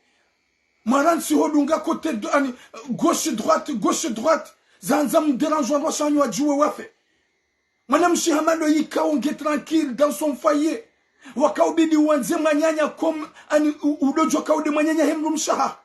Mwarantsi hodunga côté do-, ani, gauche droite, gauche droite. Zahandza mdérange wandru washe wahanyu wadjuwe wafe. Mwanamshe hama ndo yikao nge tranquille dans son foyer. Wakaubidi wandze mwananya comme, ani, u-, udodjo kaude mwananya he mdrumshe haho.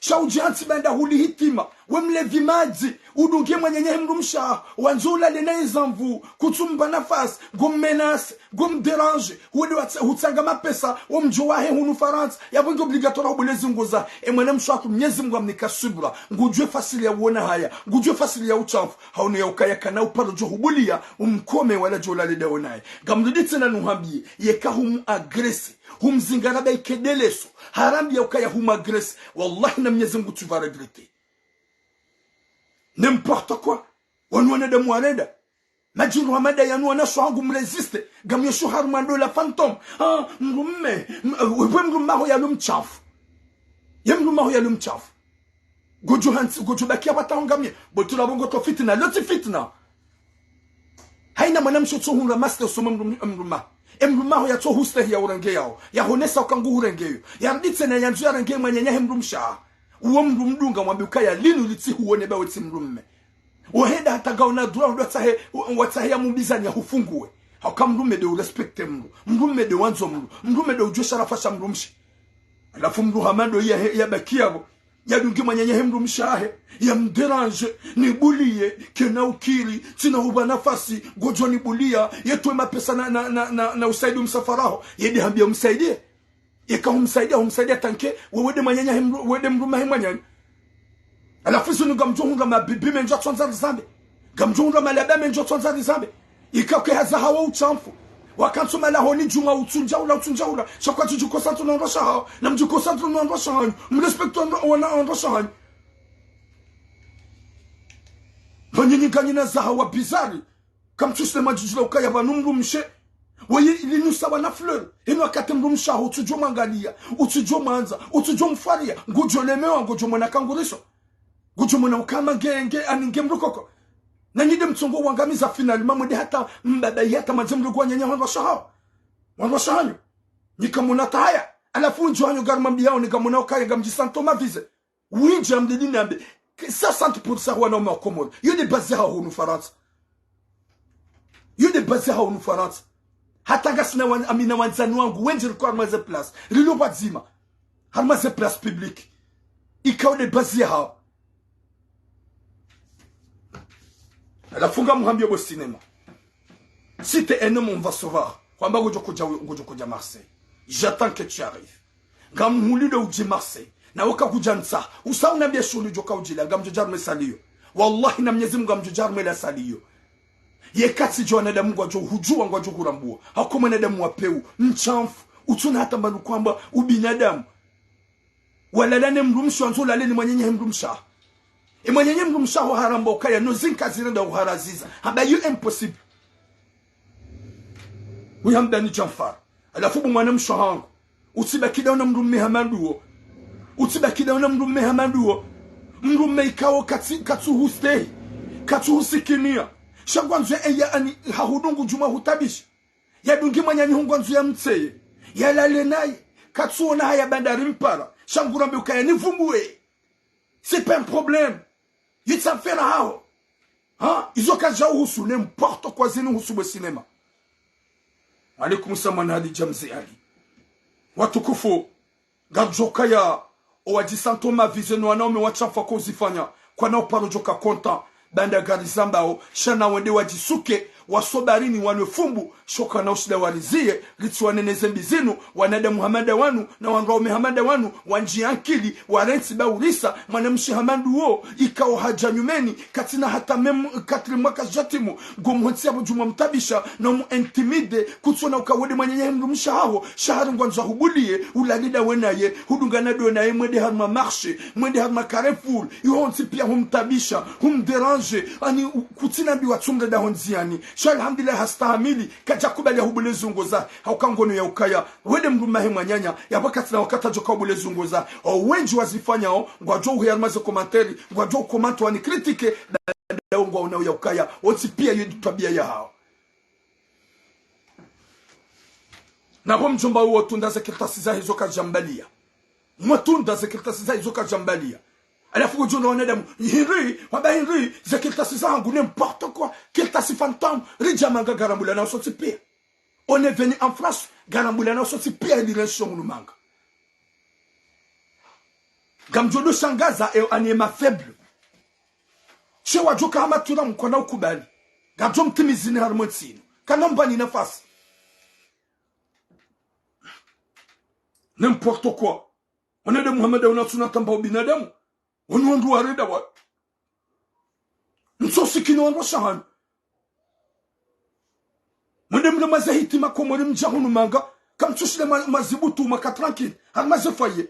Sha udjihantsi baanda huli hitima. We mlevi madzi, udunge mwananya he mdrumshe haho. Wandzo ulale naye za nvu, kutsumpva nafasi, ngo mmenace, ngo mdérange. Wende watsa-, hutsanga mapesa, wo mdjo wahe hunu Farantsa. Yapvo nge obligatoire hubule zinguo zahe. E mwanamshe wahatru Mnyezi Mungu amnika subra. Ngudjuwe fasili ya uona haya. Ngudjuwe fasili ya ushamfu. Haono ya ukaya kana uparo djo hubuliya, umkome wala djo ulale ndawe naye. Ngamrudi tsena nuhambiye, yeka humu agresser, humzingara baike ndeleso, harambiya ukaya humu agresser, wallahi na Mnyezi Mungu tu vas regretter. N'importe quoi. Wanu wanadamu warenda. Madjindru hama nda yanu wanashe wahangu mrésister. Ngamyesho harumwa ndola fantôme. Ah, mdrume, m-, eh, we mdrume waho yalo mshafu. Ye mdrume waho yalo mshafu. Ngodjo hantsi, ngodjo bakiya pvata ho ngamye. Bo tula bo ngo to fitna, lo tsi fitna. Hayina mwanamshe utso hundra master usome mdrum-, mdrume waho. E mdrume waho yatso hustehi ya urenge yaho. Yahonesa uka ngu hurengeyo. Yarudi tsena yandzo yarenge mwananya he mdrumshe haho. Uwo mdru mdunga mwambe ukaya linu litsi huone ba we tsi mdrume. Wohenda hata ngaona droit ndo watsahe, watsahe ya mubizani ya hufunguwe. Hauka mdrume nde urespecte mdru. Mdrume nde wandzo mdru. Mdrume nde udjuwe sharafa sha mdrumshe. Halafu mdru hama ndo ya, yabaki yapvo, yadungi mwananya he mdrumshe wahe, yamdérange, nibuliye, kena ukiri, tsina hupva nafasi, ngodjo nibuliya, yetowe mapesa na, na, na, na, na usaidiya msafara waho, yende hambiya umsaidiye. Yeka humsaidiya, humsaidiya tanke, wewe nde mwananya he mdru-, wewe nde mdrume wahe mwananya. Halafu izo ni ngamdjo hundra mabibi mendji yatsondza rizambe. Ngamdjo hundra malaba mendji yatsondza rizambe. Ika ke haza hawo utshamfu. Wakantsu malahoni djumwa utsundja hula, utsundja hula. Sha kwatsu djikosa ntsu na ondrosha hawo. Na mdjikosa ntsu na ondrosha hanyu. Mrespecte ondro-, wana ondrosha hanyu. Pvanyinyi nganyina zaha wa bizarre. Kamtsusile madjudjula ukaya pvanu mdrumshe. Weye ili nusa wana fleur. Henu wakati mdrumshe waho utsudjo mwangaliya, utsudjo mwandza, utsudjo mfwariya, ngudjo lemewa, ngudjo mwona kanguriso. Ngudjo mwona ukaya nge, nge, ani nge mdru koko. Na nyi nde mtsongo wangamiza finalement, mwende hata mbaba yi hata mwandze mdru wananya wandrwasha hawo. Wandrwasha hanyu. Nyi kamuna tahaya. Halafu ndjo hanyu ngarimwambiyao ni ngamuna ukaya ngamdjisanto mavize. Windji amdidi nambe, soixante pour cent wanaume wa Komori. Yo nde base yahawo hunu Farantsa. Yo nde base yahawo hunu Farantsa. Hata ngasina wan-, amina wandzani wangu, wendji riko harumwa ze place. Rilo pvadzima. Harumwa ze place publique. Ikao nde base yahawo. Halafu ngamhambiyo bo cinéma. Si t'es un homme, on va savoir. Hwamba ngodjo kudja, ngodjo kudja Marseille. J'attends que tu arrives. Ngamhulido udje Marseille. Na weka kudja ntsaha. Usa unambiya shuhuli djoka udjila. Ngamdjo dja harumwa ye salle iyo. Wallahi na Mnyezi Mungu ngamdjo dja harumwa la salle iyo. Yeka tsidjo wanadamu ngwadjo hudjuwa ngwadjo hurambuwa. Hako mwanadamu wa pewu. Mtshamfu. Utsuna hata mbali kwamba ubinadamu. Walala ne mdrumshe wandzo ulale ni mwananya he mdrumshe waho. E mwananya he mdrumshe waho haramba ukaya no zinka zirenda uharaziza. Hamba yo impossible. Uyi Hamdani Djanfar. Halafu bo mwanamshe wahangu. Utsibaki daho na mdrume hama nduwo. Utsibaki daho na mdrume hama nduwo. Mdrume ikao katsi, katsu hustehi. Katsu husikiniya. Sha ngwandzo ya eya ani hahudungu djumwa hutabisha. Yadungi mwananya ho ngwandzo yamtseye. Yalale naye. Katsuona haya bandari mpara. Sha ngurambe ukaya nivumbuwe. C'est pas un problème. Yitsa mfera haho. Ha? Izo kazidja uhusu, n'importe quoi zinu husu bo cinéma. Alaikum salam, Hadidja Mze Ali. Watukufu. Ngadjo kaya, owadjisanto mavize no wanaume watshamfu ko uzifanya, kwana uparo djoka content, banda ngarizambao, sha nawende wadjisuke, wasobarini wanwe fumbu, sha kana ushinda wariziye, ritsi wanene ze mbi zinu, wanadamu hama nda wanu, na wandruwaume hama nda wanu, wandji ankili, warentsi baurisa, mwanamshe hama nduwo, ikao hadja nyumeni, katsina hata même quatre mois kazidjatimu, ngomhontsi yapvo djumwa mtabisha, na mu intimider, kutsona uka wende mwananya he mdrumshe waho, sha hari ngwandzo hubuliye, ulale dawe naye, hudungana dawe naye, mwende harumwa marché, mwende harumwa carrefour, iho ntsi piya humtabisha, humdéranger, ani u-, kutsina mbi watsumre daho ndziyani. Sha alhamdulillah hastahamili, kadja kubali yahubule zungo zahe, hauka ngono ya ukaya, wende mdrume wahe mwananya, yapvo katsina wakati djoka hubule zungo zahe. O wendji wazifanyao, ngwadjo uheya harumwa ze commentaire, ngwadjo ucommente wani critiquer, dawo ngwaonao ya ukaya, wontsi piya yo nde twabiya yahawo. Na bo mdjomba uwo tunda ze kartasi zahe zo kadjambaliya. Mwa tunda ze kartasi zahe zo kadjambaliya. Halafu kudjunda wanadamu, hindri, wamba hindri, ze kartasi zahangu n'importe quoi, kartasi fantôme, ridja manga ngarambula na usontsi piya. On est venu en France, ngarambula na usontsi piya ili rensho ngunu manga. Ngamdjo do shangaza e ani ye ma faible. She wadjoka hama tura mkwana ukubali. Ngadjo mtimizini harumwa ntsi inu. Kana mbani nafasi. N'importe quoi. Wanadamu hama nda wanu watsuna tamba ubinadamu. Wanu wandru warenda wa. Mtsosikini wandru washe hanyu. Mwende mle mwaze hitima Komori mdja hunu manga. Kamtsushinda mwa-, mwazibutu mwaka tranquille. Harumwa ze foyer.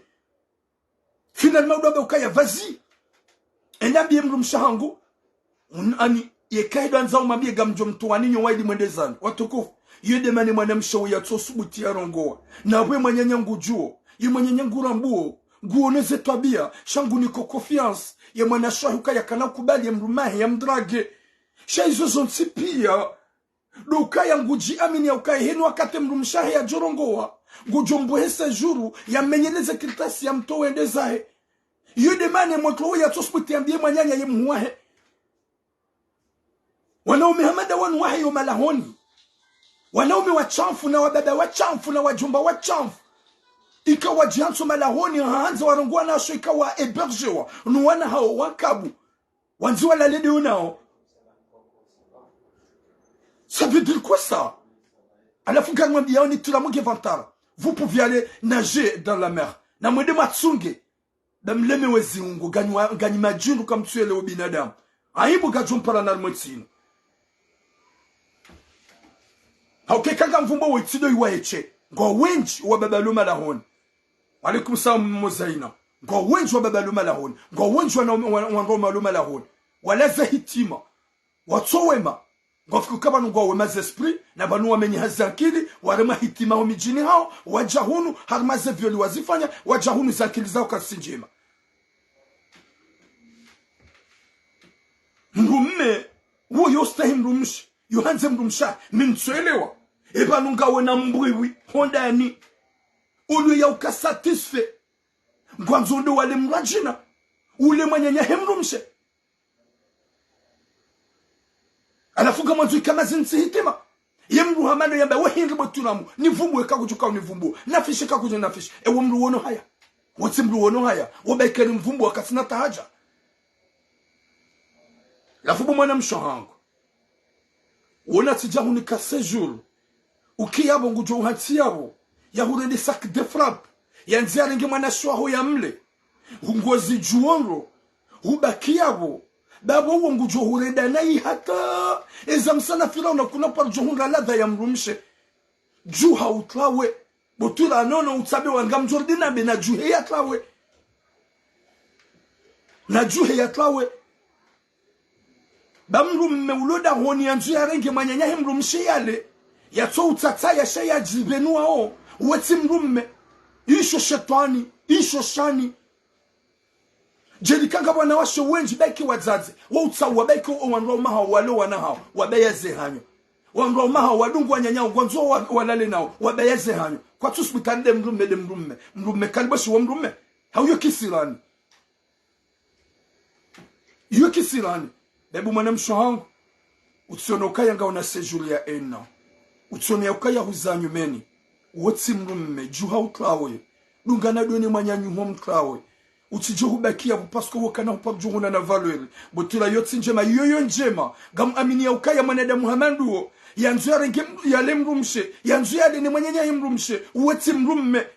Finalement, udwambe ukaya vas-y. Enda mbiye mdrumshe wahangu. Un-, ani, yeka hidwandza umwambiye ngamdjo mtowani nyo wayili mwende zanyu. Watukufu. Yo nde mana mwanamshe uwo yatsosubuti yarongowa. Na we mwananya ngudjuwo. Ye mwananya ngurambuwo. Nguono ze twabiya. Sha nguniko confiance. Ye mwanashe wahe ukaya kana ukubali ye mdrume wahe yamdrague. Sha izo zontsi piya. Ndo ukaya ngudjiamini ya ukaya heni wakati mdrumshe wahe yadjorongowa, ngudjo mbuhe séjour, yamenyeleze kartasi yamtowe yende zahe. Yo nde mana mwanamshe uwo yatsosubuti yambiye mwananya ye mhuu wahe. Wanaume hama nda wanu waheyo malahoni. Wanaume washamfu na wababa washamfu na wadjomba washamfu. Ika wadjihantso malahoni, handza warongowa nasho, ika wa hébergewa no wana hawo wa nkabu. Wandzi walale de unao. Ça veut dire quoi ça? Halafu ngamwambiyao nyi tula munge vantara. Vous pouvez aller nager dans la mer. Na mwende mwatsunge. Ba mlemewe ziungo, nganyi wa, nganyi madjindru kamtsuelewa ubinadamu. Aibu ngadjo mpara na limwe tsinu. Hauka eka ngamvumbuo wo itsido iwa eshe. Ngwao wendji wa baba lo malahoni. Wa alaikum salam, Mo Zaina. Ngwao wendji wa baba lo malahoni. Ngwao wendji wa na, wa, wa, wa lo malahoni. Walaza hitima. Watso wema. Ngwafikiri uka pvanu ngwao wema ze esprit, na pvanu wamenyeha ze ankili, warema hitima ho midjini hawo, wadja hunu, harumwa ze violi wazifanya, wadja hunu ze ankili zawo kazisi ndjema. Mdrume, uwo yo stahi mdrumshe, yo handze mdrumshe, mi ntsuelewa. E pvanu ngawe na mbwiwi, hondani. Ulu ya uka satisfait. Ngwandzo ndo wale mdru adjina. Ule mwananya he mdrumshe. Halafu ngamwandzo ika mazintsi hitima. Ye mdru hama no yamba, we hindri bo tulamu, nivumbuwe kakudjuka univumbuwa. Nafishe kakudja nafishe. Ewe mdru wono haya. Wotsi mdru wono haya. Wo ba ika ri mvumbuwa kasina tahaja. Halafu bo mwanamshe hangu. Wona tsidja hunika séjour. Uki yapvo ngudjo uhantsi yapvo. Ya hurende sac de frappe. Yandzi yarenge mwanamshe waho ya mle. Hungozi djuonro. Hubaki yapvo. Bapvo uwo ngudjo hurenda nayi hata. Eza msana Firauna kuna paro djo hundra ladha ya mdrumshe. Djuha utlawe. Bo tula nono utsabe wa ngamdjo ridi nambe na djuhe ya tlawe. Na djuhe ya tlawe. Ba mdrume ulo dahoni yandzo yarenge mwananya he mdrumshe yale. Yatso utsatsa ya sha ya djibenuwao. Wetsi mdrume. Isho shetwani. Isho shani. Djeli kanga wanawashe wendji ba ike wadzadze. Wa utsawa ba ike o wandru wa umaha walo wana hawo. Wabaya ze hanyo. Wandru wa umaha wadungu wananya ngwandzo wa, walale nawo. Wabaya ze hanyo. Kwatsu sibitani de mdrume de mdrume. Mdrume kalibwa shi wa mdrume. Hauyo kisirani. Iyo kisirani. Bebu mwanamshe hangu. Utsione ukaya ngauna séjour ya un an. Utsione ya ukaya huza nyumeni. Wotsi mdrume, djuha utlawe. Dungana dwene mwananyaho mtlawe. Utsidje hubaki yapvo parce que wokana huparo djo huna na valeur. Bo tula yotsi ndjema, iyo yo ndjema. Ngamu amini ya ukaya mwanadamu hama nduwo. Yandzo yarenge mdru, yale mdrumshe. Yandzo yale ne mwananya he mdrumshe. Wotsi mdrume.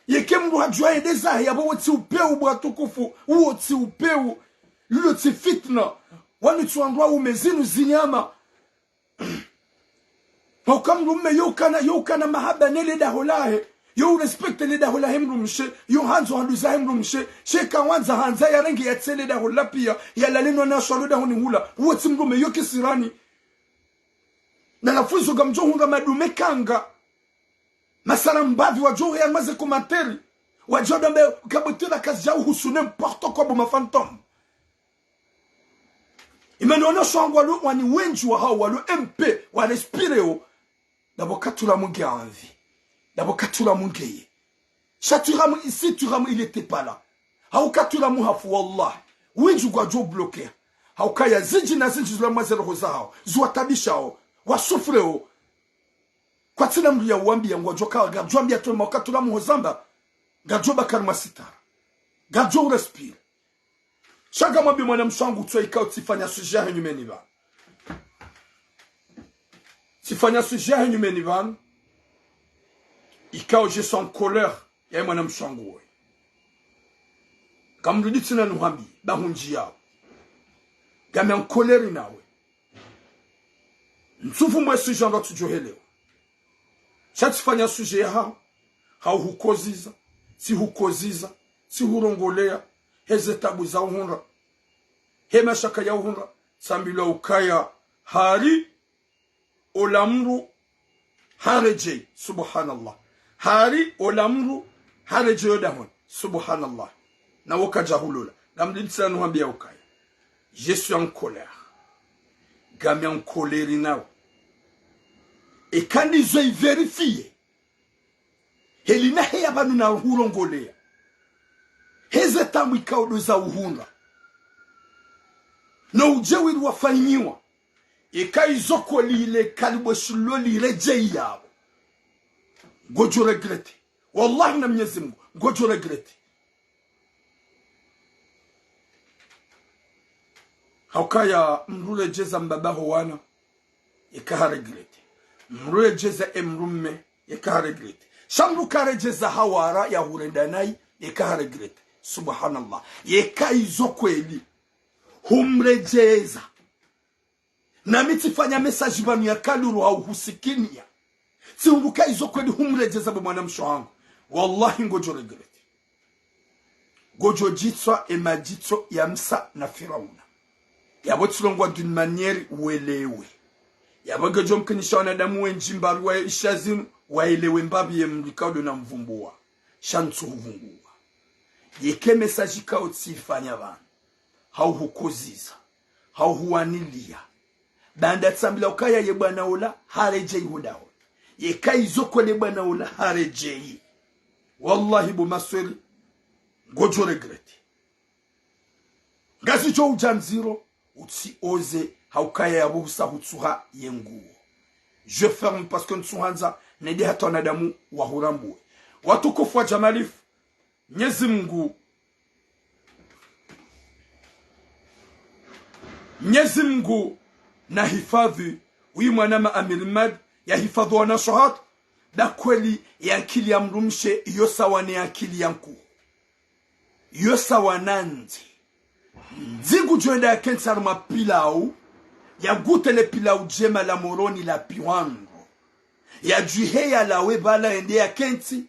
Yeke mdru hadjuwa yende zahe yapvo wotsi upeu bo watukufu, wotsi upeu. Lilo tsi fitna. Wanu tsi wandru waume zinu zinyama. Hauka mdrume yo ukana, yo ukana mahaba ne le daho lahe. Yo urespecte le daho lahe mdrumshe. Yo handzo handru zahe mdrumshe. Sheka wandza handza yarenge yatse le daho la piya. Yalale no wanashe walo dahoni hula. Wotsi mdrume yo kisirani. Na lafuzo ngamdjo hundra madrume kanga. Masala mbapvi wadjo ya maze commentaire. Wadjo dambe kabutira kazidja uhusu n'importe quoi bo ma fantôme. Imani wanashe hangu walo wani wendji wa hawo walo M P wa respireo. Dapvo katula munge anvi. Dapvo katula mungeye. Sha Thuram, si Thuram il était pas là. Hauka Thuram hafu wallah. Wendji ngwadjo bloquer. Haukaya zindji na zindji zula mwa ze roho za hawo. Ziwatabishao. Wasouffreo. Kwatsina mdru ya uwambiya ngwadjo ka, ngadjo wambiya tolima wakati ula muho zamba, ngadjo baka harumwa sitara. Ngadjo urespire. Sha ngamwambiye mwanamshe wangu tso ikao tsifanya sujet yahe nyumeni pvanu. Tsifanya sujet yahe nyumeni pvanu. Ikao je suis en colère. Yaye mwanamshe wangu woyi. Ngamrudi tsina nuhambi, ba hundji yawo. Ngami en colère nawe. Ntsufu mwe sujet ndo tsudjohelewa. Sha tsifanya sujet yahaho, hau hukoziza, tsihukoziza, tsihurongoleya, heze tabu za uhundra. He mashaka ya uhundra, tsambilwa ukaya hari ola mdru haredjeyi, subhanallah. Hari ola mdru haredjeyi odahoni, subhanallah. Nawo kadja hulola. Ngamditsanu hambiya ukaya. Je suis en colère. Ngami en colère nawe. Eka ndizo ivérifier. Heli na heya pvanu na hurongoleya. Heze tabu ikao ndo za uhundra. No udjeuri wafanyiwa. Eka izo kweli ile kalibwe shilo liredjeyi yapvo. Ngodjo regretter. Wallahi na Mnyezi Mungu, ngodjo regretter. Haukaya mdru redjeza mbaba ho wana, yeka ha regretter. Mdru redjeza e mdrumme, yeka ha regretter. Sha mdru karedjeza hawara ya hurenda nayi, yeka ha regretter. Subhanallah. Yeka izo kweli, humredjeza. Nami tsifanya message pvanu ya kaluru ha uhusikiniya. Tsi hundru ka izo kweli humredjeza bo mwanamshe wahangu. Wallahi ngodjo regretter. Ngodjo djitswa e madjitso ya Musa na Firauna. Yapvo tsilongwa d'une manière welewe. Yapvo ngedjo mkinisha wanadamu wendji mbapvi waisha zinu, waelewe mbapvi ye mdru ikao ndo namvumbuwa. Sha ntsuhuvumbuwa. Yeka e message ikao tsifanya pvanu. Hau hukoziza. Hau huwaniliya. Baanda tsambilwa ukaya ye bwana ola, haredjeyi ho dahoni. Yeka izo kweli bwana ola, haredjeyi. Wallahi bo masweri, ngodjo regretter. Ngazidjo udja ndziro, utsi oser, haukaya yapvo husa hutsuha ye nguo. Je ferme parce que ntsuhandza, nende hata wanadamu wahurambuwe. Watukufu wa Jamalifu, Mnyezi Mungu, Mnyezi Mungu nahifadhwi, uyi mwanama Amir Mad, yahifadhwi wanashe hatru, ba kweli ye ankili ya mdrumshe, yo sawa ne ankili ya nkuhu. Yo sawa na ndzi. Ndzi ngudjo enda yakentsi harumwa pilau, yagute le pilau djema la Moroni la piwandro. Yadjuhe yalawe pvala yende yakentsi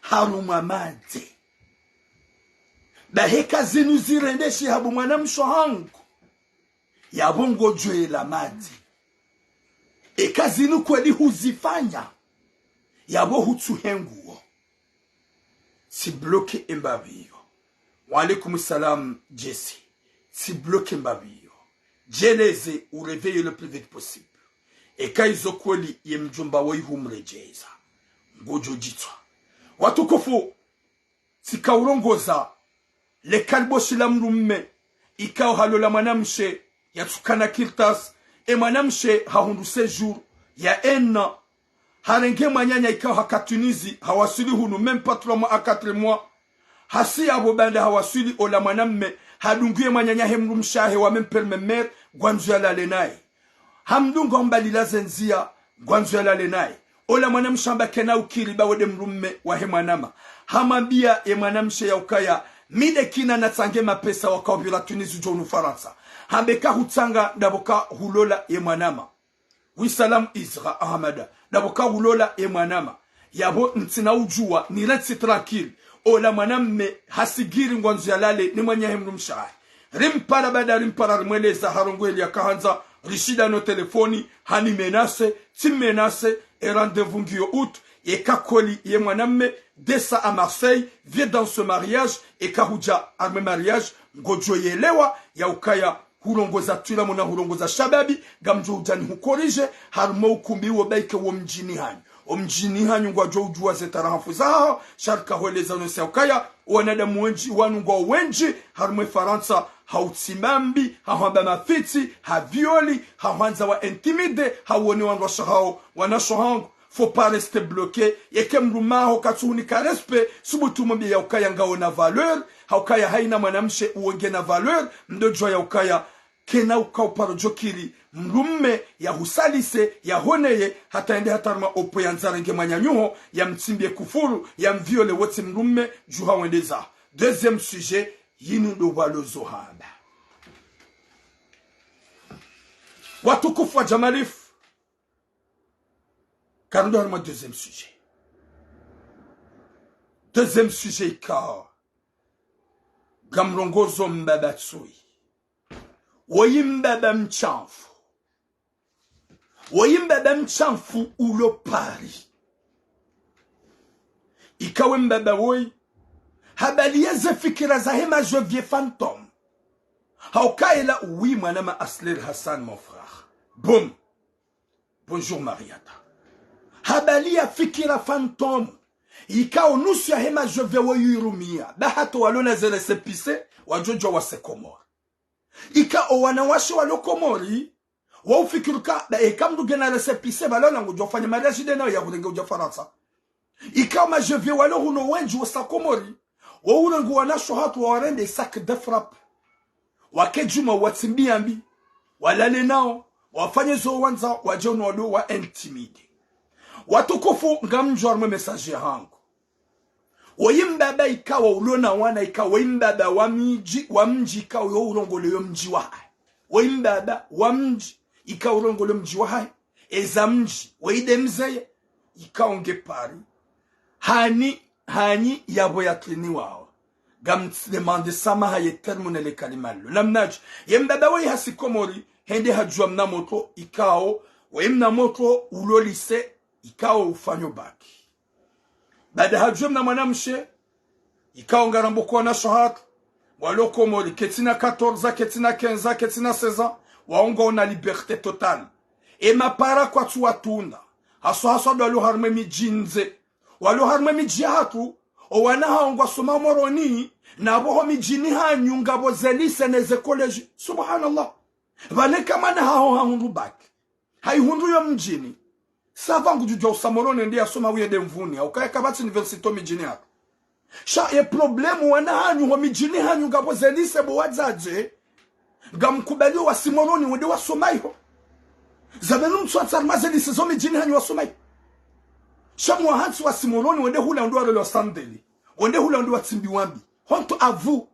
harumwa madze. Ba heka zinu zirendeshe habo mwanamshe wahangu. Yapvo ngodjo yela madze. Eka zinu kweli huzifanya. Yapvo hutsuhe nguo. Tsi bloquer e mbapvi iyo. Wa alaikum salam, Jesse. Tsi bloquer e mbapvi iyo. Djeleze, u réveiller le plus vite possible. Eka izo kweli ye mdjomba woyi humredjeza. Ngodjo djitswa. Watukufu, tsika urongoza le kaliboshi la mdrumme, ikao halola mwanamshe, yatsukana kartasi, e mwanamshe hahundru séjour ya un an, harenge mwananya ikao haka Tunisie, hawaswili hunu, même pas trois mois à quatre mois. Hasi yapvo baanda hawaswili ola mwanamme, hadungu ye mwananya he mdrumshe wahe wa même père même mère, ngwandzo yalale naye. Hamdunga hamba lila ze ndziya, ngwandzo yalale naye. Ola mwanamshe hamba kena ukiri ba we nde mdrumme wahe mwanama. Hamwambiya ye mwanamshe ya ukaya, mi nde kina natsange mapesa waka upvira Tunisie udjo hunu Farantsa. Hambe ka hutsanga ndapvo ka hulola ye mwanama. Wi salam Isra Ahamada, ndapvo ka hulola ye mwanama. Yapvo ntsina udjuwa, nirentsi tranquille. Ola mwanamme hasigiri ngwandzo yalale ne mwananya he mdrumshe wahe. Rimpara baanda rimpara rimweleza harongowa eli yaka handza, rishindana o telefoni, hani menacer, tsi menacer, e rendez-vous ngiyo août, yeka kweli ye mwanamme, de ça à Marseille, viens dans ce mariage, eka hudja harumwa e mariage, ngodjo yelewa, ya ukaya, hurongoza twila muna hurongoza shababi, ngamdjo udja ni hukorije, harumwa ukumbi wo ba ike wo mdjini hanyu. O mdjini hanyu ngwadjo udjuwa ze tarahafu zaho, sha rika hweleza no ntsi ya ukaya, wanadamu wendji, wanu ngwao wendji, harumwa e Farantsa, ha utsimba mbi, ha hwamba mafitsi, ha violi, ha hwandza wa intimider, ha uone wandru washe hawo, wanashe wahangu. Faut pas rester bloqué. Yeka mdrumme waho katsuhunika respect, subutu mwambiye ya ukaya ngawe na valeur, ha ukaya hayina mwanamshe uwo ngena valeur, mdodjuwa ya ukaya kena uka uparo djokiri mdrumme yahusalise, yahoneye, hata yende hata harumwa opvo yandza yarenge mwananyaho, yamtsimbiye kufuru, yamviole, wotsi mdrumme, djuha wende zaho. Deuxième sujet, yinu ndo walozo hamba. Watukufu wa Jamalifu, karudi harumwa deuxième sujet. Deuxième sujet ikao, ngamrongozo mbaba Tsoyi. Woyi mbaba mshamfu. Woyi mbaba mshamfu ulo Paris. Ikawe mbaba woyi, habaliya ze fikira zahe ma je viens fantôme. Ha ukaya ela, oui, mwanama Asler Hassan, mon frère. Boum. Bonjour, Mariata. Habaliya fikira fantôme. Ikao nusu yahe ma je viens woyi irumiya. Ba hata walo na ze récépissé, wadjodjuwa wase Komori. Ika owanawashe walo Komori, waufikiri uka, ba eka mdru ngena récépissé, pvala ola ngudjo fanya mariage nde nayo yahurenge udja Farantsa. Ikao ma je viens walo hunu wendji wo sa Komori, wo urengo wanasho hatru wawarende sac de frappe. Wake djuma watsimbiambi, walale nao, wafanye zo wandza, wadje hunu wado wa intimider. Watukufu, ngamdjuwa harumwa message yahangu. Woyi mbaba ikao ulo na wana ikao, woyi mbaba wa mdji, wa mdji ikao yo urongolwa yo mdji wahahe. Woyi mbaba wa mdji ikao urongolwa yo mdji wahahe. Eza mdji, woyi nde mzeye, ikao nge Paris. Hani, hani yapvo yatriniwawo. Ngamtsi demande samaha ye terme ne le kalima lilo. Namnadje, ye mbaba woyi hasi Komori, hende hadjuwa mna motro ikao, woyi mna motro ulo lycée, ikao ufanyo bac. Baada hadjuwa mna mwanamshe, ikao ngarambao ko wanasho hatru, walo Komori, ketsina quatorze ans, ketsina quinze ans, ketsina seize ans, wawo ngwawo na liberté totale. E mapara kwatsu watunda, haswa haswa ndo walo harumwa emidji ndze. Walo harumwa emidji yahatru, owana hawo ngwasomao Moroni, na pvo ho midjini hanyu ngapvo ze lycée ne ze collège. Subhanallah. Pvanu eka mwana haho hahundru bac, hayihundru yo mdjini, ça va, ngudjudjuwa usa Moroni yende yasome, hau yende Mvuni, hau kaya kapvatsi université ho midjini hatru. Sha ye problème, wana hanyu ho midjini hanyu ngapvo ze lycée bo wadzadze, ngamkubaliyo wasi Moroni wende wasome iho. Zamenu mtsu watsaha harumwa ze lycée zo midjini hanyu wasome iho. Sha mwahantsi wasi Moroni wende hula ndo warolwa sandeli, wende hula ndo watsimbiwambi. Honte à vous.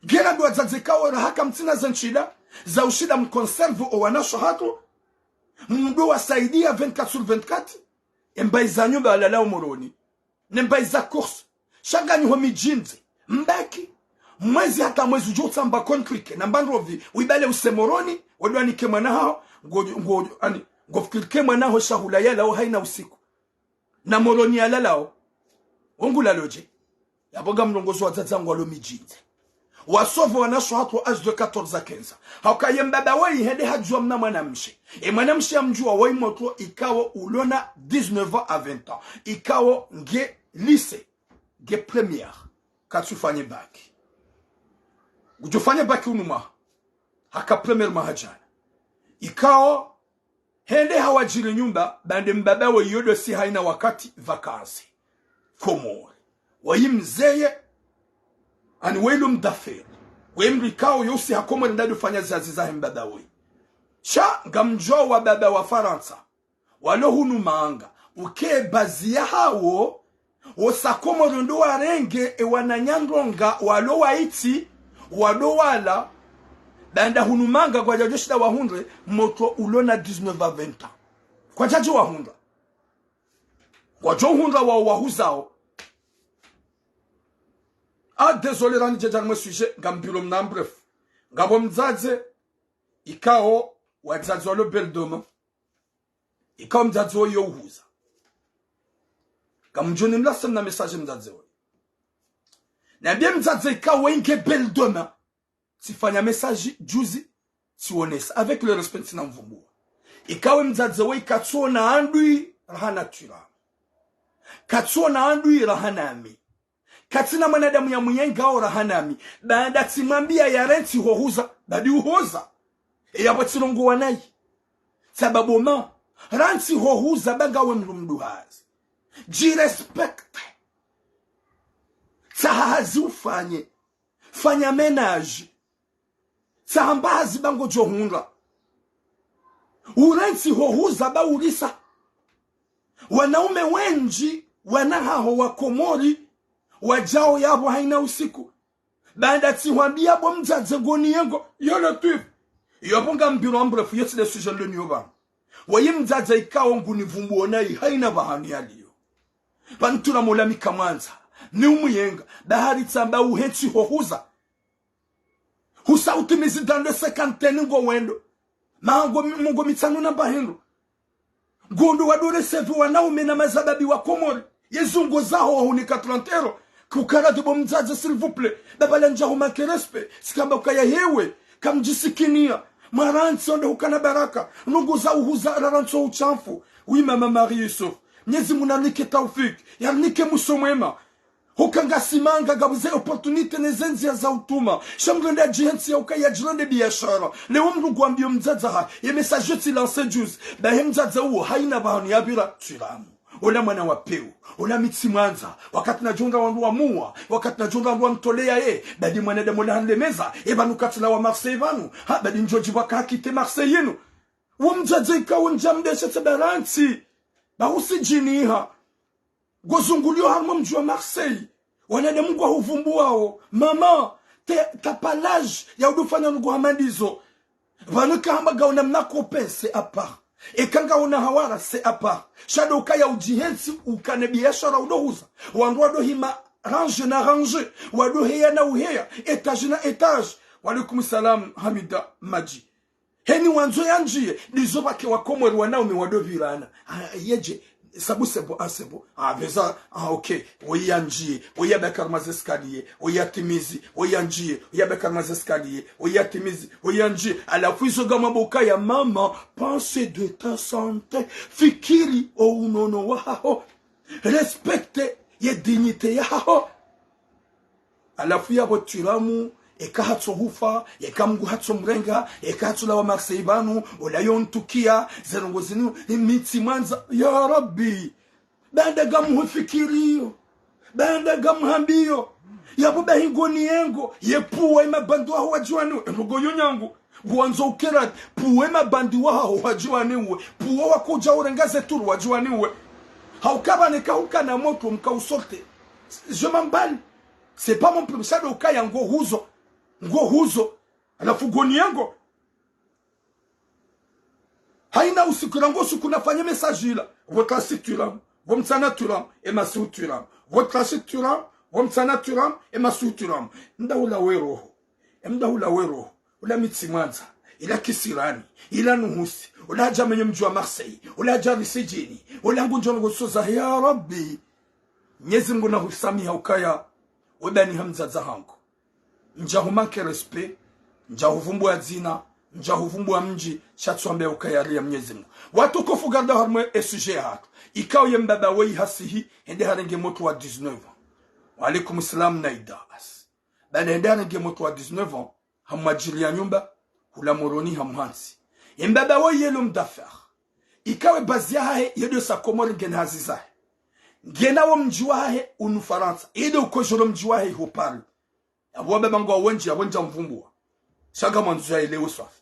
Ngena ndo wadzadze ikao raha kamtsina ze ntsida za ushinda mconserve owanasho hatru, mdo wasaidia vingt-quatre sur vingt-quatre, embayi za nyumba walalao Moroni, ne mbayi za course. Sha nganyi ho midji ndze, mbaki. Mwezi hata mwezi udjo utsamba contrat, namba ndrovi, wibale use Moroni, wende wanike mwana haho, ngo, ngo, ani, ngofikiri ke mwana haho shahula yalao hayina usiku. Na Moroni yalalao, wo ngulalo dje? Yapvo ngamrongozo wadzadze wangu walo midji ndze. Wasauve wanasho hatru âge de quatorze à quinze ans. Hauka ye mbaba woyi hende hadjuwa mna mwanamshe. E mwanamshe yamdjuwa woyi motro ikao ulo na dix-neuf ans à vingt ans. Ikao nge lycée, nge première. Katsu fanye bac. Ngudjo fanye bac unu mwaha. Haka première mwaha djana. Ikao hende hawadjiri nyumba, baanda mbaba woyi yo ndo si hayina wakati vacances Komori. Woyi mzeye, ani woyi l'homme d'affaires. Woyi mdru ikao yo usi ha Komori nda ndo fanya ze hazi zahe mbaba woyi. Sha ngamdjuwa wababa wa Farantsa walo hunu manga, uke bazi yahawo, wosa Komori ndo warenge ewananya ndronga walo waitsi, wado wala, baanda hunu manga kwadjadjo shinda wahundre motro ulo na dix-neuf à vingt ans. Kwadjadjo wahundra. Kwadjo hundra wawo wahuzao. Ah, désolé, rani djedja harumwa e sujet, ngambilo mna, bref. Ngapvo mdzadze ikao wadzadze walo Belle de Mai. Ikao mdzadze woyi yo uhuza. Ngamdjo nimlase mna message mdzadze woyi. Nambiye mdzadze ikao woyi nge Belle de Mai. Tsifanya message juzi, tsiwonesa. Avec le respect, ntsina mvumbuwa. Ikao mdzadze woyi katsuona handui raha na Twiramu. Katsuona handui raha nami. Katsina mwanadamu yamuyengao raha nami. Baanda tsimwambiya yarantsi hohuza, badi uhoza. E yapvo tsirongowa nayi. Sababu ma, rantsi hohuza ba ngawe mdru mduhazi. Djirespecte. Tsaha hazi ufanye. Fanya ménage. Tsaha mba hazi ba ngodjo hundra. Urantsi hohuza ba urisa. Wanaume wendji, wana haho wa Komori, wadjao yapvo hayina usiku. Baanda tsihwambiya bo mdzadze ngoniyengo, yo le twiv. Yapvo ngambilo en bref, yo tsi le sujet leni yo pvanu. Woyi mdzadze ikao ngunivumbuwo nayi hayina pvahanu yaliyo. Pvanu tula mola mi kamwandza, ni umuyenga, bahari tsamba uhantsi hohuza. Husa utimizi dans le cinquantaine ngo wendo. Maha ngo mi-, ngo mitsanu na mba hindru. Ngondo wado recevoir wanaume na mazababi wa Komori. Yezo ngo zaho wahunika trente euros. Kukara de bo mdzadze, s'il vous plaît. Baba la ndja hu manque respect. Tsikamba kaya hewe. Kamdjisikiniya. Mwarantsi wonde hukana baraka. Nungu za uhuza rarantsi wo utshafu. Oui, mama Marie Youssouf. Mnyezi Mungu narinike taufik. Yarinike mwiso mwema. Huka ngasi manga ngapvo ze opportunité ne ze ndziya za utuma. Sha mdru nda djihantsi ya ukaya djirende biashara. Leo mdru ngwambiyo mdzadze ha, ye message yo tsi lancé juzi. Bahi mdzadze uwo, hayina pvahanu yapvira Twiramu. Ola mwana wa pewu, ola mi tsimwandza, wakati nadjo hundra wandru wamuwa, wakati nadjo hundra wandru wamtoleya ye, badi mwanadamu ola hanlemeza, e pvanu katsilawa Marseille pvanu, ha, badi ndjo djipvwa ka hakite Marseille yinu. Wo mdzadze ikao ndja mdeshe tse barantsi, ba husidjiniha. Ngozunguliyo harumwa mdji wa Marseille, wanadamu ngwahuvumbuwao, mama, te, t'as pas l'âge ya udufanya nungu hama ndizo. Pvanu eka hamba ngawona mna copain, c'est à part. Eka ngawona hawara, c'est à part. Sha ndo ukaya udjihentsi, ukane biashara udohuza. Wandru wadohima range na range, wadoheya na uheya, étage na étage. Wa alaikum salam, Hamida Madji. Heni wandzo yandjiye, ndizo pvake wakomori wanaume wadopvirana. Ah, yedje, sabu c'est bon, ah, c'est bon. Ah, pveza, ah, ok. Woyi yandjiye, woyi yabaki harumwa ze escalier, woyi yatimizi, woyi yandjiye, woyi yabaki harumwa ze escalier, woyi yatimizi, woyi yandjiye. Halafu izo ngamwambo ukaya mama, pense de ta santé, fikiri o unono wahaho, respecte ye dignité yahaho. Halafu yapvo twiramu, eka hatso hufa, eka Mngu hatso mrenga, eka hatso lawa Marseille pvanu, ola yo ntukiya, ze ndrongo zinu, mi tsimwandza, ya Rabbi. Baanda ngamhufikiriyo, baanda ngamhambiyo, yapvo bahi ngoniyengo, ye puwa ye mabandi waho wadjiwaniwe, e ndrongo yo nyangu. Ngwandzo ukera, puwe mabandi wahaho wadjiwaniwe, puwe wakudja urenga ze tour wadjiwaniwe. Hauka pvanu eka hukana motro mka usorte. Je m'en bats. C'est pas mon problème. Sha ndo ukaya ngohuzo. Ngohuzo. Halafu ngoniyengo. Haina usiku rangu usiku nafanye message ila. Pvo trasi twiramu, pvo mtsana twiramu, e masihu twiramu. Pvo trasi twiramu, pvo mtsana twiramu, e masihu twiramu. Mdahula we roho. E mdahula we roho. Ola mi tsimwandza. Ila kisirani. Ila nuhusi. Ola hadja menye mdji wa Marseille. Ola hadja risidjini. Ola ngudjo nungu soza. Ya Rabbi. Mnyezi Mngu nahusamiha ukaya we bani ha mdzadze hangu. Ndja humanke respect, ndja huvumbua dzina, ndja huvumbua mdji, sha tsi wambe ukaya ri ya Mnyezi Mngu. Watukufu, ngarida harumwa e sujet yahatru. Ikao ye mbaba woyi hasihi, hende harenge motro wa dix-neuf ans. Wa alaikum salam Naida. As. Baanda hende harenge motro wa dix-neuf ans, hamwadjiliya nyumba, hula Moroni hamuhantsi. Ye mbaba woyi ye l'homme d'affaires. Ikao e base yahahe, ye ndo sa Komori ngena hazi zahe. Ngena wo mdji wahahe, unu Farantsa. Ye ndo ukodjolo mdji wahahe, iho Paris. Yapvo wababa ngwao wendji, yapvo ndja mvumbua. Sha ngamwandzo yaelewe swafi.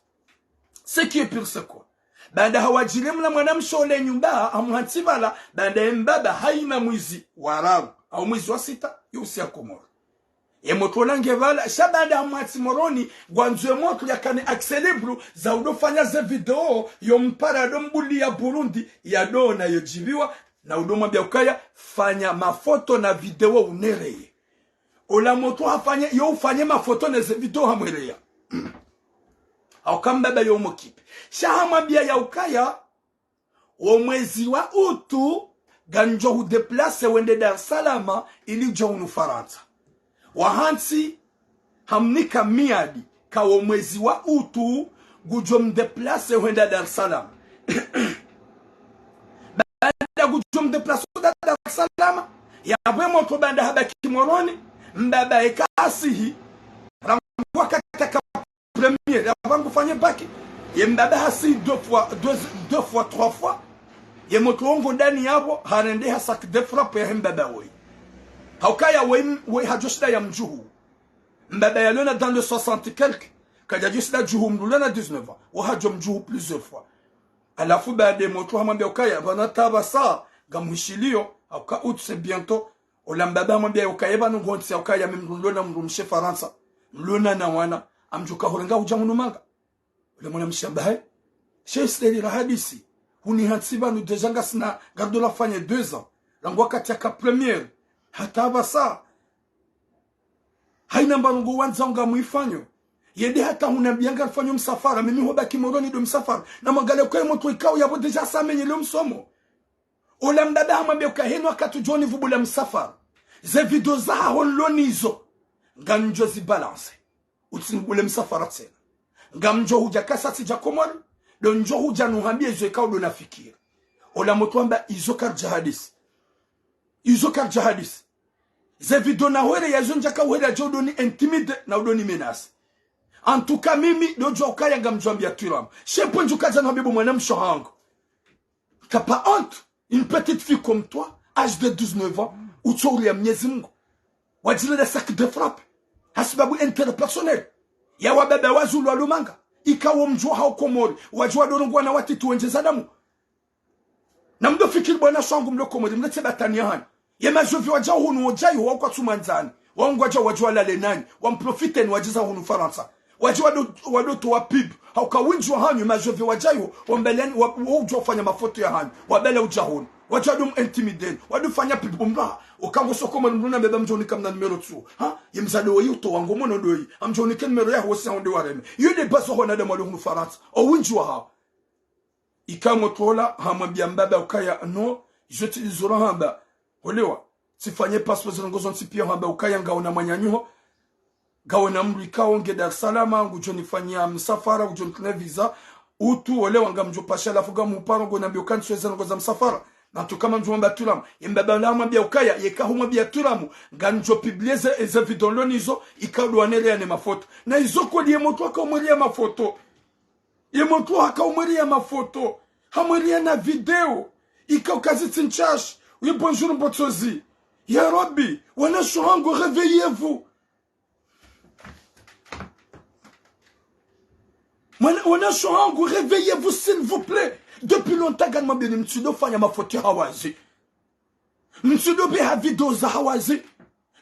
Ce qui est pire, c'est quoi? Baanda hawadjile mna mwanamshe ole nyumba, hamuhantsi pvala, baanda ye mbaba haina mwezi wa raru, au mwezi wa sita, yo usiya Komori. Ye motro ola nge pvala, sha baanda hamuhantsi Moroni, ngwandzo ye motro yakane accès libre, za udofanya ze video, yo mpara yado mbuliya Burundi, yado ona yo djibiwa, na udo mwambia ukaya, fanya mafoto na video unereye. Ola motro hafanye, yo ufanye mafoto neze video hamwereya. Hauka mbaba yo mokipe. Sha hamwambia ya ukaya, wo mwezi wa août, ngamdjo hudéplacer wende Dar es Salaam, ili udje hunu Farantsa. Wahantsi, hamnika miadi, ka wo mwezi wa août, ngudjo mdéplacer hwenda Dar es Salaam. Baanda ngudjo mdéplacer hwenda Dar es Salaam, yapvo e motro baanda habaki Moroni, mbaba eka hasihi, rangu wakati yaka première, yapvo ngufanye bac. Ye mbaba hasihi deux fois, deux, deux fois, trois fois. Ye motro wo ngo ndani yapvo, harende ha sac de frappe yahe mbaba woyi. Haukaya woyi, woyi hadjo shinda ya mdjuhu. Mbaba yalo na dans les soixante quelques, kadjadjo shinda djuhu mndru lo na dix-neuf ans, wo hadjo mdjuhu plusieurs fois. Halafu baanda e motro hamwambia ukaya, pvanu hata pvasa, ngamhishiliyo, hauka août c'est bientôt. Ola mbaba hamwambia ukaya, pvanu ngontsi ya ukaya mi mndru lo na mdrumshe Farantsa, lo na na wana, ngamdjo uka hurenga udja hunu manga. Ola mwanamshe hamba hayi, she isteli ra hadisi, hunihantsi pvanu déjà ngasina, ngarido lafanya deux ans, rangu wakati yaka première, hata pvasa, haina mbapvi ngo wandzao ngamwifanyo. Yende hata hunambia ngarifanyo msafara, mimi hobaki Moroni ndo msafara. Na mwangaliye ukaya e motro ikao yapvo déjà sa amenyele o msomo. Ola mbaba hamwambia ukaya henu wakati udjo nivumbula msafara, ze video zahaho nilo nizo, ngamdjo zi balancer. Utsinivubule msafara tsena. Ngamdjo hudja kasa tsidja Komori, ndo ndjo hudja nuhambie izo ikao ndo nafikiri. Ola motro hamba izo karidja hadisi. Izo karidja hadisi. Ze video nahureya izo ndjaka ureya djo udo ni intimider na udo ni menacer. En tout cas, mimi, ndo djuwa ukaya ngamdjo hwambia twiramu. She pvo ndjo ukadja nuhambie bo mwanamshe hangu. T'as pas honte? Une petite fille comme toi, âge de dix-neuf ans, utsoria Mnyezi Mungu. Wadjile de sac de frappe. Hasibabu intérêt personnel. Ya wababa wazulu walomanga. Ika wo mdji wahawo Komori. Wadji wadorongwa na watiti wendje za damu. Na mdo fikiri bwana shangu mlo Komori, mletse batani ya hanyu. Ye majovi wadja hunu wodja iho wa kwatsu mwandzani. Wa ngwadja wadji walale nanyi. Wa mprofiteni wadjiza hunu Farantsa. Wadji wado, wado towa pub. Hauka windji wa hanyu, majovi wadja iho, wambeleni, wa, wa udjwa ufanya mafoto ya hanyu. Wabele udja hunu. Wadji wado mu intimideni. Wado fanya pub umraha. Ukango soko mwa mdru na beba mdjo unika mna numéro tsu. Ha? Ye mzade woyi utowa ngo mono doyi. Amdjo unike numéro ya hosi ya honde wareme. Yo de bazo hona de mwali hunu Farantsa. O windji wa hawo. Ika motru ola, hamwambia mbaba ukaya, no, je te disora hamba. Olewa, tsifanye passeport ze ndrongo zontsi pia hamba ukaya ngaona mwananyaho, ngaona mdru ikao nge Dar es Salaam, ngudjo nifanyia msafara, ngudjo nitrine visa, utu, olewa ngamdjo pasha halafu ngamuparo, ngonambia uka ntsweze ndrongo za msafara. Na tu kama mdjo mwamba turamu, ye mbaba ola hamwambia ukaya, yeka humwambia turamu, ngamdjo publier ze, ze video nlo nizo, ika ndo wanerea ne mafoto. Na izo kweli ye motru haka umwerea mafoto. Ye motru haka umwerea mafoto, hamwerea na video, ika uka zitsi ntsashi, oui bonjour Mbotsozi. Ya Rabbi, wanasho hangu réveillez-vous. Mwana, wanasho hangu réveillez-vous s'il vous plaît. Depuis longtemps nganimwambieni mtsido fanya mafoto ya hawazi. Mtsido beha video za hawazi.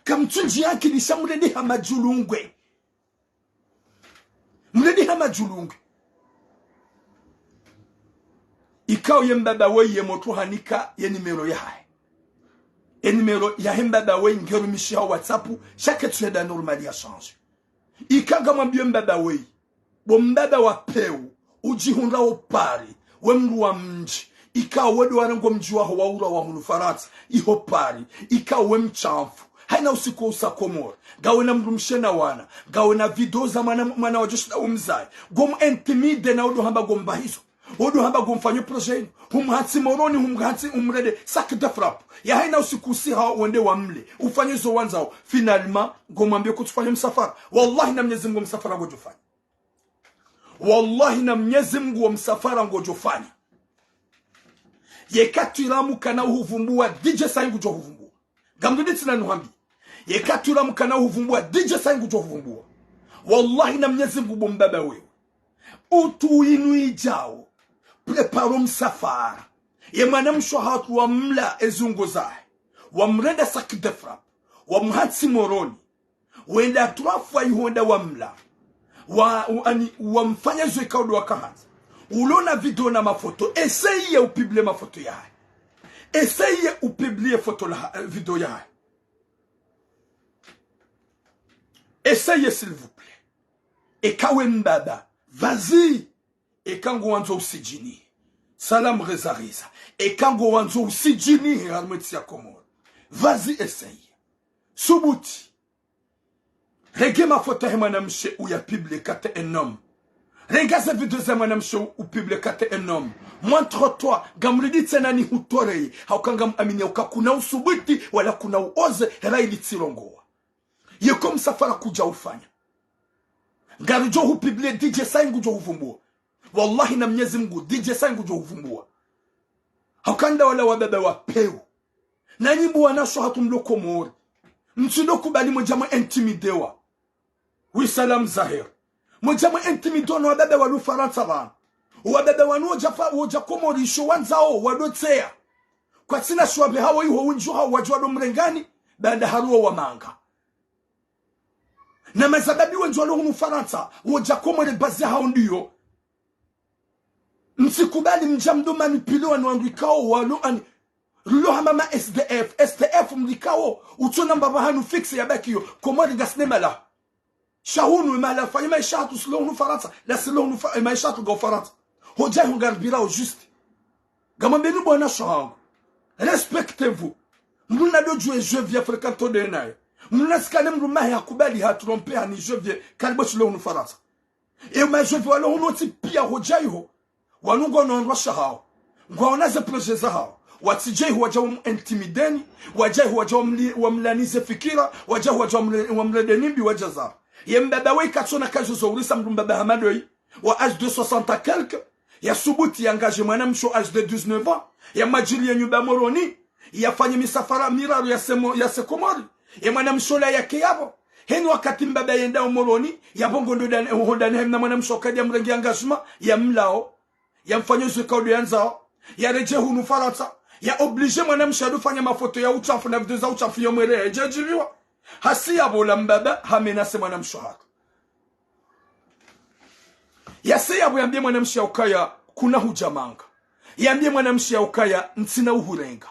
Kamtsundji ya akili sha mredi ha madjulungwe. Mredi ha madjulungwe. Ikao ye mbaba woyi ye motru hanika ye numéro yahahe. Ye numéro yahe mbaba woyi ngerumishiha WhatsApp, sha ketsu henda normal ya change. Ika ngamwambio mbaba woyi. Bo mbaba wa peu, udjihundra o Paris, we mdru wa mdji, ikao we ndo warengo mdji waho wa ura wa hunu Farantsa, iho Paris, ikao we mshamfu, haina usiku usa Komori, ngawe na mdrumshe na wana, ngawe na video za mwana, mwana wadjo shinda umzaye, ngomu intimide na wo ndo hamba ngombahizo, wo ndo hamba ngomfanyo projet inu, humhantsi Moroni, humhantsi umrede, sac de frappe, ya haina usiku usiha wende wamle, ufanye zo wandzao, finalement, ngomwambio kutsufanya msafara, wallahi na Mnyezi Mungu msafara ngodjo fanya. Wallahi na Mnyezi Mungu wo msafara ngodjo fanya. Yeka turamu kana uhuvumbua D J Sai ngudjo huvumbua. Ngamdudi tsina nuhambi. Yeka turamu kana uhuvumbua D J Sai ngudjo huvumbua. Wallahi na Mnyezi Mungu bo mbaba wewe. Utu inu idjao. Prépare msafara. Ye mwanamshe hatru wamla ezungo zahe. Wamrenda sac de frappe. Wamhantsi Moroni. Wenda trois fois iho wenda wamla. Wa, wa, ani, wamfanya zo ikao ndo wakahandza. Ulo na video na mafoto. Essaye upublie mafoto yahe. Essaye upublie foto la, eh, video yahe. Essaye, s'il vous plaît. Eka we mbaba. Vas-y. Eka ngowandzo usidjini. Salam Reza Reza. Eka ngowandzo usidjini he harimwa entsi ya Komori. Vas-y, essaye. Subuti. Renge mafoto he mwanamshe uyapublie kate un homme. Renga ze video za mwanamshe upublie kate un homme. Montre-toi, ngamridi tsena nihutoreye. Hauka ngamamini uka kuna usubuti, wala kuna uoze, hera ili tsirongowa. Yeko msafara kudja ufanya. Ngaridjo hupublie D J Sai ngudjo huvumbua. Wallahi na Mnyezi Mungu, D J Sai ngudjo huvumbua. Hauka nda wala wababa wa peu. Na nyi mbo wanasho hatru mlo Komori. Mtsindo kubali mwedja mwe intimidewa. Oui, Salam Zahir. Mwedja mwe intimidewa no wababa walo Farantsa pvanu. Wababa wanu wodja fa, wodja Komori isho wandzao, wado tseya. Kwatsina shwabe hawo iho windji hawo wadjo wado mrengani, baanda haruwo wamanga. Na mazababi wendji walo hunu Farantsa, wodja Komori bazi hawo ndiyo. Mtsikubali mdja mdo manipule wanu wandru ikao walo ani. Rilo hama ma S D F, S D F mlikao, utsona mbapvi hanu fixe ya bakiyo, Komori ngasina mahala. Sha hunu mahala fanya maesha hatru silo hunu Farantsa, la silo hunu fa, maesha hatru ngao Farantsa. Hodja iho ngaribirao juste. Ngamwambeni bo wanasho hangu. Respectez-vous. Mdru nado djuwe jeu vya fréquenté de naye. Mdru nasikane mdru mahe hakubali ha tromper hani jeu vya karibu silo hunu Farantsa. E majovi walo hunu wontsi pia hodja iho. Wanu ngwaono wandru washe hawo. Ngwaona ze projet zahawo. Watsidja iho wadja wamu intimideni. Wadja iho wadja wamli, wamlani ze fikira. Wadja iho wadja wamle, wamredeni mbi wadja za. Ye mbaba we katsona kazo zo urisa mdru mbaba hama doyi. Wa âge de soixante à quelques. Yasubuti yangadje mwanamshe âgé de dix-neuf ans, yamwadjiliye nyumba Moroni, yafanye misafara miraru yase Mo-, yase Komori. Ye mwanamshe ola yake yapvo. Heni wakati mbaba yendao Moroni, yapvo ngondo dan-, ho ndani haimna mwanamshe okaya mrenge engagement, yamlao, yamfanyo ze kaudo yandzao, yaredjei hunu Farantsa, ya obligé mwanamshe ado fanya mafoto ya utshafu na video za utshafu yamwere yadjadjiliwa. Hasi yapvo ola mbaba, hamenacé mwanamshe hatru. Yase yapvo yambiye mwanamshe yaukaya kuna hudja manga. Yambiye mwanamshe yaukaya ntsina uhurenga.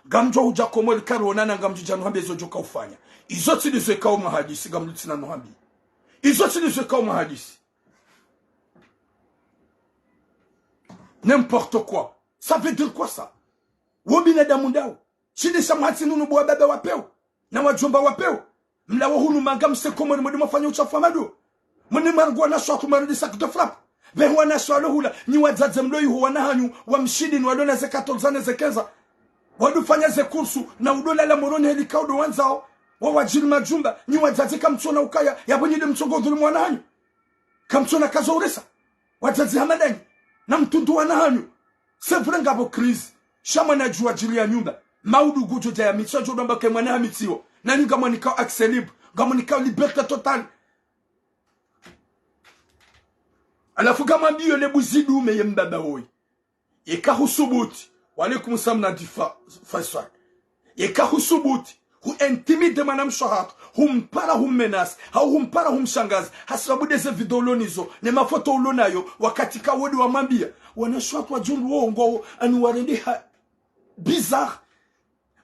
Ngamdjo hudja Komori karonana ngamdjo dja nuhambiye zo djoka ufanya. Izo tsi ndizo ikao mahadisi ngamdjo tsina nuhambiye. Izo tsi ndizo ikao mahadisi. N'importe quoi. Ça veut dire quoi ça? Wo binadamu ndao. Shinde sha mwatsi nunu bo wababa wa pewu, na wadjomba wa pewu. Mlawe hunu manga mse Komori mwende mwafanye utshafu wa mado. Mwende mwarenge wanashe hatru mwarende sac de frappe. Pvehe wanashe walo hula, nyi wadzadze mlo iho wana hanyu, wa mshindzi ni walo na ze quatorze ans ne ze quinze ans. Wado fanya ze kursu, na udo lala Moroni heli kaudo wandzao. Wawadjiri majumba, nyi wadzadze kamtsona ukaya, yapvo nyi nde mtsongo udhulumu wana hanyu. Kamtsona kazo uresa. Wadzadze hama ndanyi. Na mtundu wana hanyu. C'est vrai ngapvo crise. Sha mwana djuwa djiri ya nyumba. Maudu ngudjo dja ya mitsiwa djo dwamba ke mwana ha mitsiwa. Nanyi ngamwanikao accès libre. Ngamwanikao liberté totale. Halafu ngamwambiyo le buzi dume ye mbaba woyi. Yeka husubuti, wa alaykum salam Nadifa Faisal. Yeka husubuti, hu intimider mwanamshe hatru, humpara, hummenacer, hau humpara, humshangaza, hasibabu de ze video ulo nazo, ne mafoto ulo nayo, wakati ka wodi wamwambiya, wanashe hatru wadjundu wo ngo, ani warende ha, bizarre.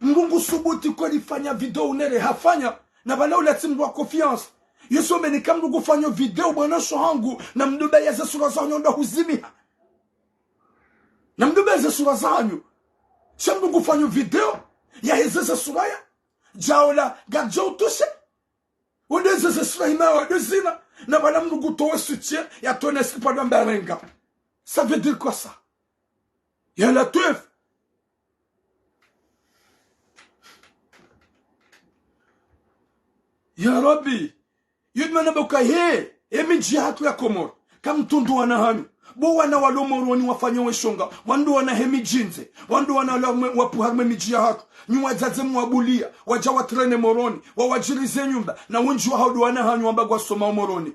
Mndru ngusubuti kweli fanya video unere hafanya, na pvala ula tsi mndru wa confiance. Yo someni ka mndru ngufanyo video bwana sho hangu, na mdru ba ya ze sura zahanyu ndo huzimiha. Na mdru ba ya ze sura zahanyu. Sha mndru ngufanyo video, ya heze ze sura ya. Djaola, ngadjo utushe. Wende ze ze sura hima wa de zina, na pvala mndru ngutowe soutien, ya tone sipa ndo mbarenga. Ça veut dire quoi ça? Ya Latwif. Ya Rabbi, yudmana boka he, e midji yahatru ya Komori, kamtundu wana hanyu, bo wana walo Moroni wafanya weshonga, wandru wana he midji ndze, wandru wana wala mwe, wapu harumwe midji yahatru, nyi wadzadze mwabuliya, wadja watrene Moroni, wawadjiri ze nyumba, na wendji wahao ndo wana hanyu wamba ngwasomao Moroni.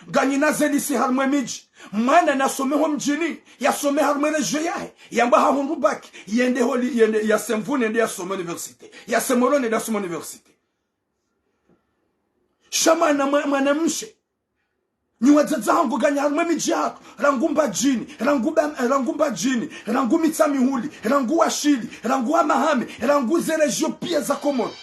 Nganyina ze lycée harumwe midji. Mwana nasome ho mdjini, yasome harumwe région yahe, yamba hahundru bac, yende holi, yende, yase Mvuni, yende yasome université. Yase Moroni, yende yasome université. Sha mwana mwa-, mwanamshe. Nyi wadzadze hangu nganyi harumwe midji yahatru, rangu Mbadjini, rangu Bam-, rangu Mbadjini, rangu Mitsamihuli, rangu Washili, rangu Hamahame, rangu ze région piya za Komori.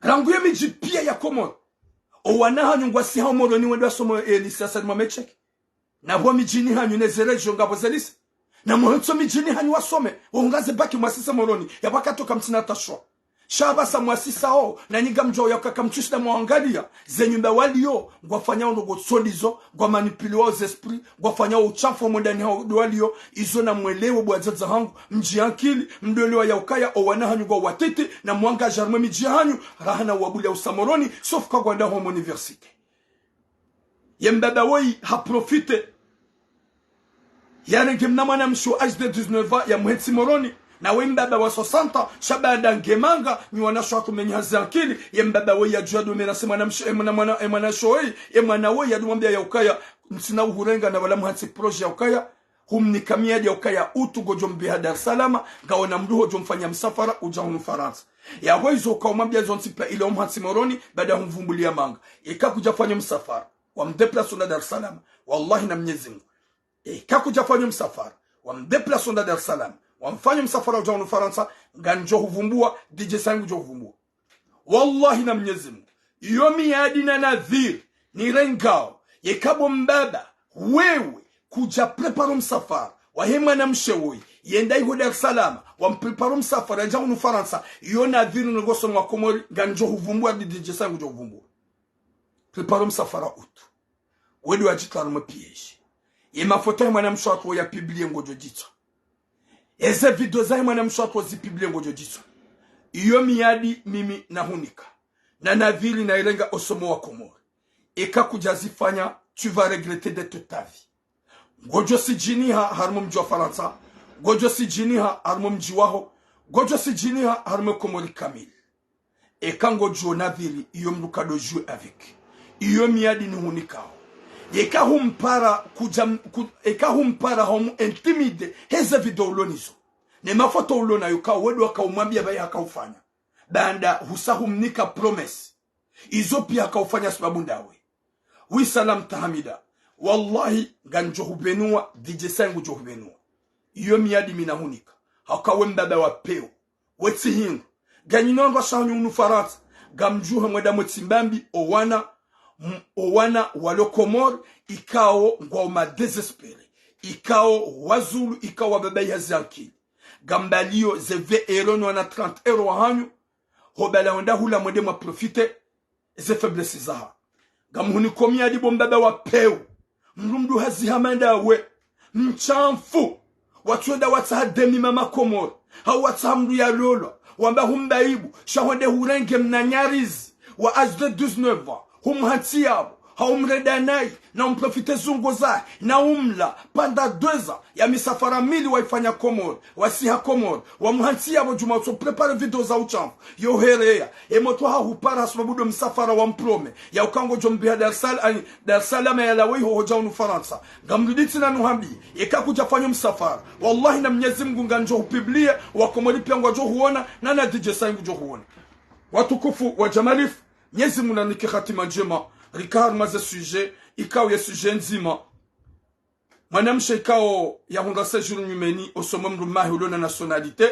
Rangu ye midji piya ya Komori. O wana hanyu ngwasihao Moroni wende wasome e lycée ya Said Mohamed Cheikh. Na pvo midjini hanyu ne ze région ngapvo ze lycée. Na muhentso midjini hanyu wasome, wo hunga ze bac mwasise Moroni, ya pvwakatoka mtsina tashwa. Sha pvasa mwasisao, na nyi ngamdjuwao ya uka kamtsushi na mwangaliya, ze nyumba waliyo, ngwafanyao ndrongo tsi ndizo, ngwa manipuler wao ze esprit, ngwafanyao utshafu wa mwendani hao ndo waliyo, izo na mwelewe bo wadzadze hangu, mdji ankili, mdwelewa ya ukaya, o wana hanyu ngwao watiti, na mwangadja harumwe midji hanyu, raha na wabuliya usa Moroni, sauf ka ngwandao ho université. Ye mbaba woyi ha profiter. Yarenge mna mwanamshe wa âge de dix-neuf ans, yamuhentsi Moroni. Na we mbaba wa soixante ans, sha baada nge manga, nyi wanashe hatru menyi hazi ankili, ye mbaba woyi yadjuwa ndo menacer mwanamshe, e mwana, mwana, e mwanashe woyi, e mwana woyi yadumwambiya ya ukaya, ntsina uhurenga na pvala muhantsi projet ya ukaya, humnika miyadi ya ukaya utu ngodjo mbiha Dar es Salaam, ngawona mndru hodjo mfanya msafara, udja hunu Farantsa. Yapvo izo uka umwambiya zontsi piya ile umhantsi Moroni, baada humvumbuliya manga. Eka kudja fanya msafara, wamdéplacer wende Dar es Salaam. Wallahi na Mnyezi Mungu. Eka kudja fanya msafara, wamdéplacer wende Dar es Salaam. Wamfanya msafara udja hunu Farantsa, ngandjo huvumbuwa, D J Said ngudjo huvumbuwa. Wallahi na Mnyezi Mungu, iyo miyadi na nadhiri nirengao, yeka bo mbaba, wewe, kudja préparer msafara wahe mwanamshe woyi, yende iho Dar es Salaam, wampréparer msafara, yadja hunu Farantsa, iyo nadhiri nirengao usoni mwa Komori, ngandjo huvumbuwa, D J Said ngudjo huvumbuwa. Préparer msafara utu. Wende wadjitware mwe piège. Ye mafoto ya mwanamshe hatru ya publier ngodjo djitswa. Eze video zahe mwanamshe hatru zi publier ngodjo djitswa. Iyo miyadi mimi nahunika. na navili na irenga osomo wa Komori. Eka kudjazifanya, tu vas regretter de toute ta vie. Ngodjo sidjiniha harumwa mdji wa Farantsa, ngodjo sidjiniha harumwa mdji waho, ngodjo sidjiniha harumwa Komori kamili. Eka ngodjo navili iyo mdru kado jouer avec iyo miadi nihunikao. Eka humpara kudja m-, ku-, eka humpara homu intimider heze video ulonizo, ne mafoto ulonayo kao wedo wakaumwambia bayi hakaufanya. Baanda husa humnika promesse. Izo pia hakaufanya sababu ndawe. Wi Salam Tahamida. Wallahi, ngamdjo hubenua, D J Sai ngudjo hubenua. Iyo miadi mi nahunika. Hauka we mbaba wa pewu. Wetsi hindru. Nganyina wandru washanyu hunu Farantsa. Ngamdjuha mwenda mwetsi mbambi, owana, m-, owana walo Komori, ikao ngwao ma désespérés. Ikao wazulu, ikao wababaiha ze ankili. Ngambaliyo ze vingt euros no wana trente euros wahanyu, hobala wenda hula mwende mwa profiter ze faiblesses zaha. Ngamhuniko miadi bo mbaba wa pewu. Mdru mdru hazi hama ndawe. Mshamfu. Watsu wenda watsaha demi mama Komori. Hau watsaha mdru ya lolwa. Wamba humba ibu. Sha hwende hurenge mnanyarizi wa âge de dix-neuf ans. Humhantsi yapvo. Hau mrenda nayi. Na umprofiter zungo zahe. Na umla. Pendant deux ans. Ya misafara mili waifanya Komori, wasiha Komori, wamhantsi yapvo djuma utso préparer video za ushamfu. Yo hereya, e motro hahupara hasubabu do msafara wa mprome, ya uka ngodjo mbiha Dar es Sal-, ani, Dar es Salaam ya lawe iho hodja hunu Farantsa. Ngamrudi tsena nuhambi, eka kudjafanya msafara. Wallahi na Mnyezi Mngu ngamdjo hupublier, wa Komori pia ngwadjo huona, na na D J Sai ngudjo huona. Watukufu wa Jamalifu, Mnyezi Mngu nanike hatima ndjema, rika harumwa ze sujet, ikao ye sujet ndzima. Mwanamshe ikao yahundra séjour nyumeni, osomo mdrumahe ulo na nationalité,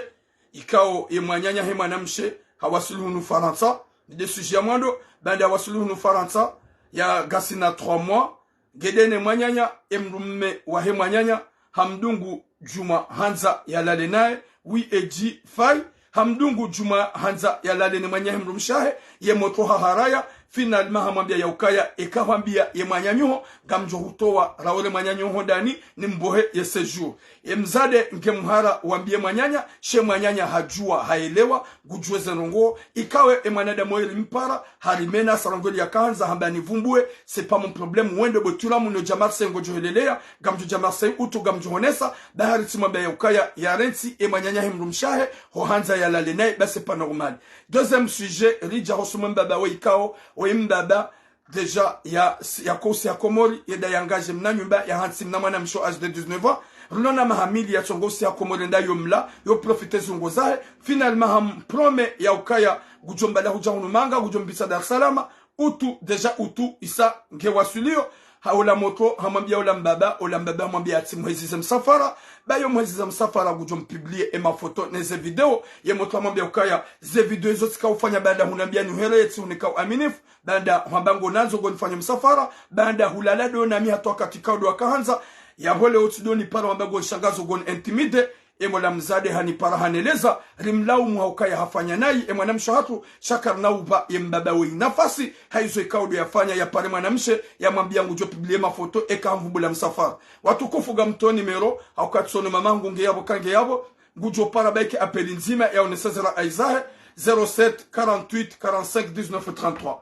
ikao ye mwananya he mwanamshe, hawasili hunu Farantsa, ni de sujet ya mwando, baanda hawasili hunu Farantsa, ya ngasina trois mois, ngede ne mwananya, e mdrume wahe mwananya, hamdungu djuma handza yalale naye, wi edji fai, hamdungu djuma handza yalale ne mwanyahe mdrumshe wahe, ye motro haharaya, finalement hamwambia ya ukaya, eka hwambia ye mwananyaho, ngamdjo hutowa, raore mwananyaho ndani, nimbohe ye séjour. Ye mdzadze nge mhara wambie mwananya, she mwananya hadjua, haelewa, ngudjuwe ze ndrongoo, ikao e mwanadamu eri mpara, harimena sa ndrongoo eli yakahandza, hamba nivumbue, c'est pas mon problème, wende botula muno dja Marseille ngodjo heleleya, ngamdjo dja Marseille utu ngamdjo honesa, ba hari tsi mwambia ya ukaya, yarentsi e mwananyahe mdrumshe wahe, ho handza yalale naye, ba c'est pas normal. Deuxième sujet, ridja hosomo mbaba we ikao, we mbaba, déjà, ya, ya kousi ya Komori, yenda yangadje mna nyumba, yahantsi mna mwanamshe âge de dix-neuf ans, rilo na maha mili yatsongo usi ya Komori nda yo mla, yo profiter zungo zahe, finalement hamprome ya ukaya, ngudjo mbala hudja hunu manga, ngudjo mbisa Dar es Salaam, utu, déjà utu, isa nge waswiliyo, ha ola motro, hamwambia ola mbaba, ola mbaba hamwambia atsi muhezize msafara, ba yo muhezize msafara ngudjo mpublier e mafoto ne ze video, ye motro hamwambia ukaya, ze video izo tsika ufanya baanda hunambia nuhere, yetsi hunika uaminifu, baanda hwamba ngo nandzo ngo nifanye msafara, baanda hulala do nami hata wakati kao do wakahandza, ya hole otsi do nipara wamba ngo nishangazo ngo ni intimider, e mola mdzadze hanipara haneleza, rimlaumu ha ukaya hafanya nayi, e mwanamshe hatru, sha karina uba ye mbaba we nafasi, haizo ikao do yafanya yapare mwanamshe, yamwambia ngudjo publier mafoto, eka hamvumbula msafara. Watukufu ngamtowo numéro, ha uka tsono mamangu nge yapvo ka nge yapvo, ngudjo para baike appel ndzima ya onesa ze rai zahe, zéro sept quarante-huit quarante-cinq dix-neuf trente-trois.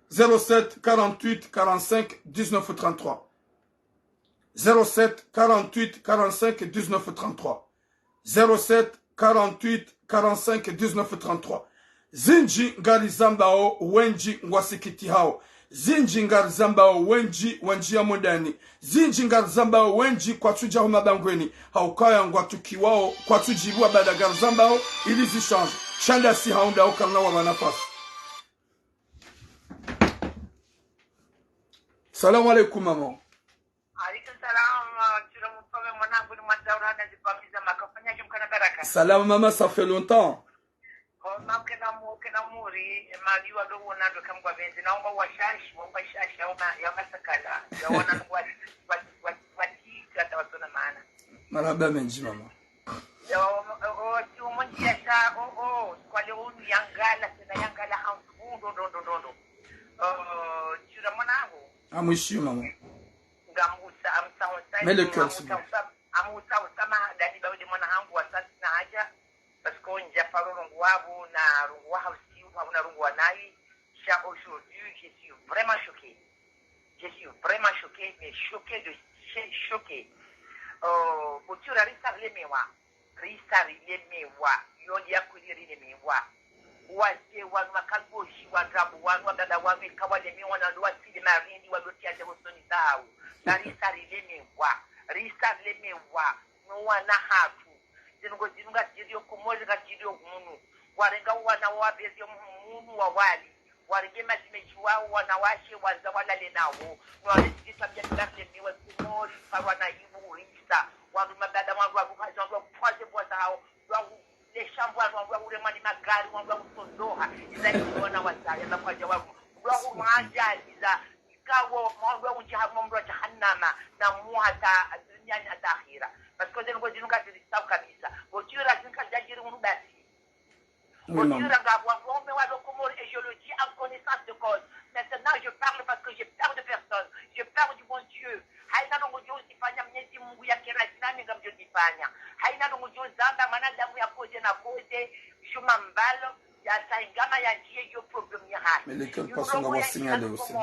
Zéro sept quarante-huit quarante-cinq dix-neuf trente-trois. Zéro sept quarante-huit quarante-cinq dix-neuf trente-trois. Zéro sept quarante-huit quarante-cinq dix-neuf trente-trois. Zindji ngarizambao wendji ngwasikitihao. Zindji ngarizambao wendji wandjia mondani. Zindji ngarizambao wendji kwatsudja ho mabangweni. Ha ukaya ngwatukiwao kwatsudjibua baanda ngarizambao ili zishandje. Sha ndasi haundao karina wapva nafasi. Salamu alaikum, maman. Alaikum salam, ah, tshilo mufaume mwanangu ni mwandaura na zipamiza makafanya jumkana baraka. Salam maman, ça fait longtemps. Oh, ma kena mu-, kena muri, e mali wa do wona ndo kamgwa benzi, na umba washashi, wa washashi, ya uma, ya masakala, ya wona wa, wa, wa, wa, tika ta wasona maana. Marahaba mendji, maman. Yo, o, o, ti omo ndziya sha, o, o, kwale onu yangala, tsena yangala hanfu, ndo, ndo, ndo, ndo, ndo. O, tshila mwanangu. Amwishiyo, maman. Ngamusa, amusa, amusa, Mais le cœur, c'est bon. Amusa, amusa, amusa, ma, dadi, ba, wede mwana hangu, wasasi na haja. Parce que ndja paro rongowa bo, na rongowa hausi, na rongowa nayi. rilemewa. Risa rilemewa. Yo ndi ya kweli rilemewa. Wazee wanu, makalboshi, wandrabo wanu, wababa wanu, eka walemewa na ndo wasili marindi, walotia ze hosoni zawo. Na risa rilemewa. Risa rilemewa. No wana hatru. Zinu ngo zinu ngazidjiriyo Komori, ngazidjiriyo hunu. Warenga wana wawabeze mhumunu wa wali. Warenge madjimeji wawo, wanawashe, wandza walale nawo. No wale zikitwa pia tibarelemewa Komori, parwa na ibu urisa. Wandru mabada, wandru waruhazi, wandru wakutwaze mbwa zahawo. Wandru wakulesha mbwa, wandru wakuremwa ni magari, wandru wakutondoha. Iza izi wana wazaya, na kwaja wandru. Wandru wakurwanja, iza ikawo, wandru wakunjiha mwa mdro wa jahannama, na mu hata duniani hata akhira. Parce que zinu ngo zinu ngazirisawo kabisa. Bo tira zinu kazidjadjiri hunu basi. Oui, maman. Bo tira ngapvo wandru waume walo Komori, et je le dis en connaissance de cause. Maintenant, je parle parce que j'ai peur de personne. J'ai peur du bon Dieu. Haina ndrongo djo uzifanya Mwenyezi Mungu ya kera zina mi ngamdjo zifanya. Haina ndrongo djo zamba mwanadamu ya koze na koze, juma mbalo, ya taingama ya ndiye yo problème ya hayi. Mais lesquels passons dans mon signal aussi.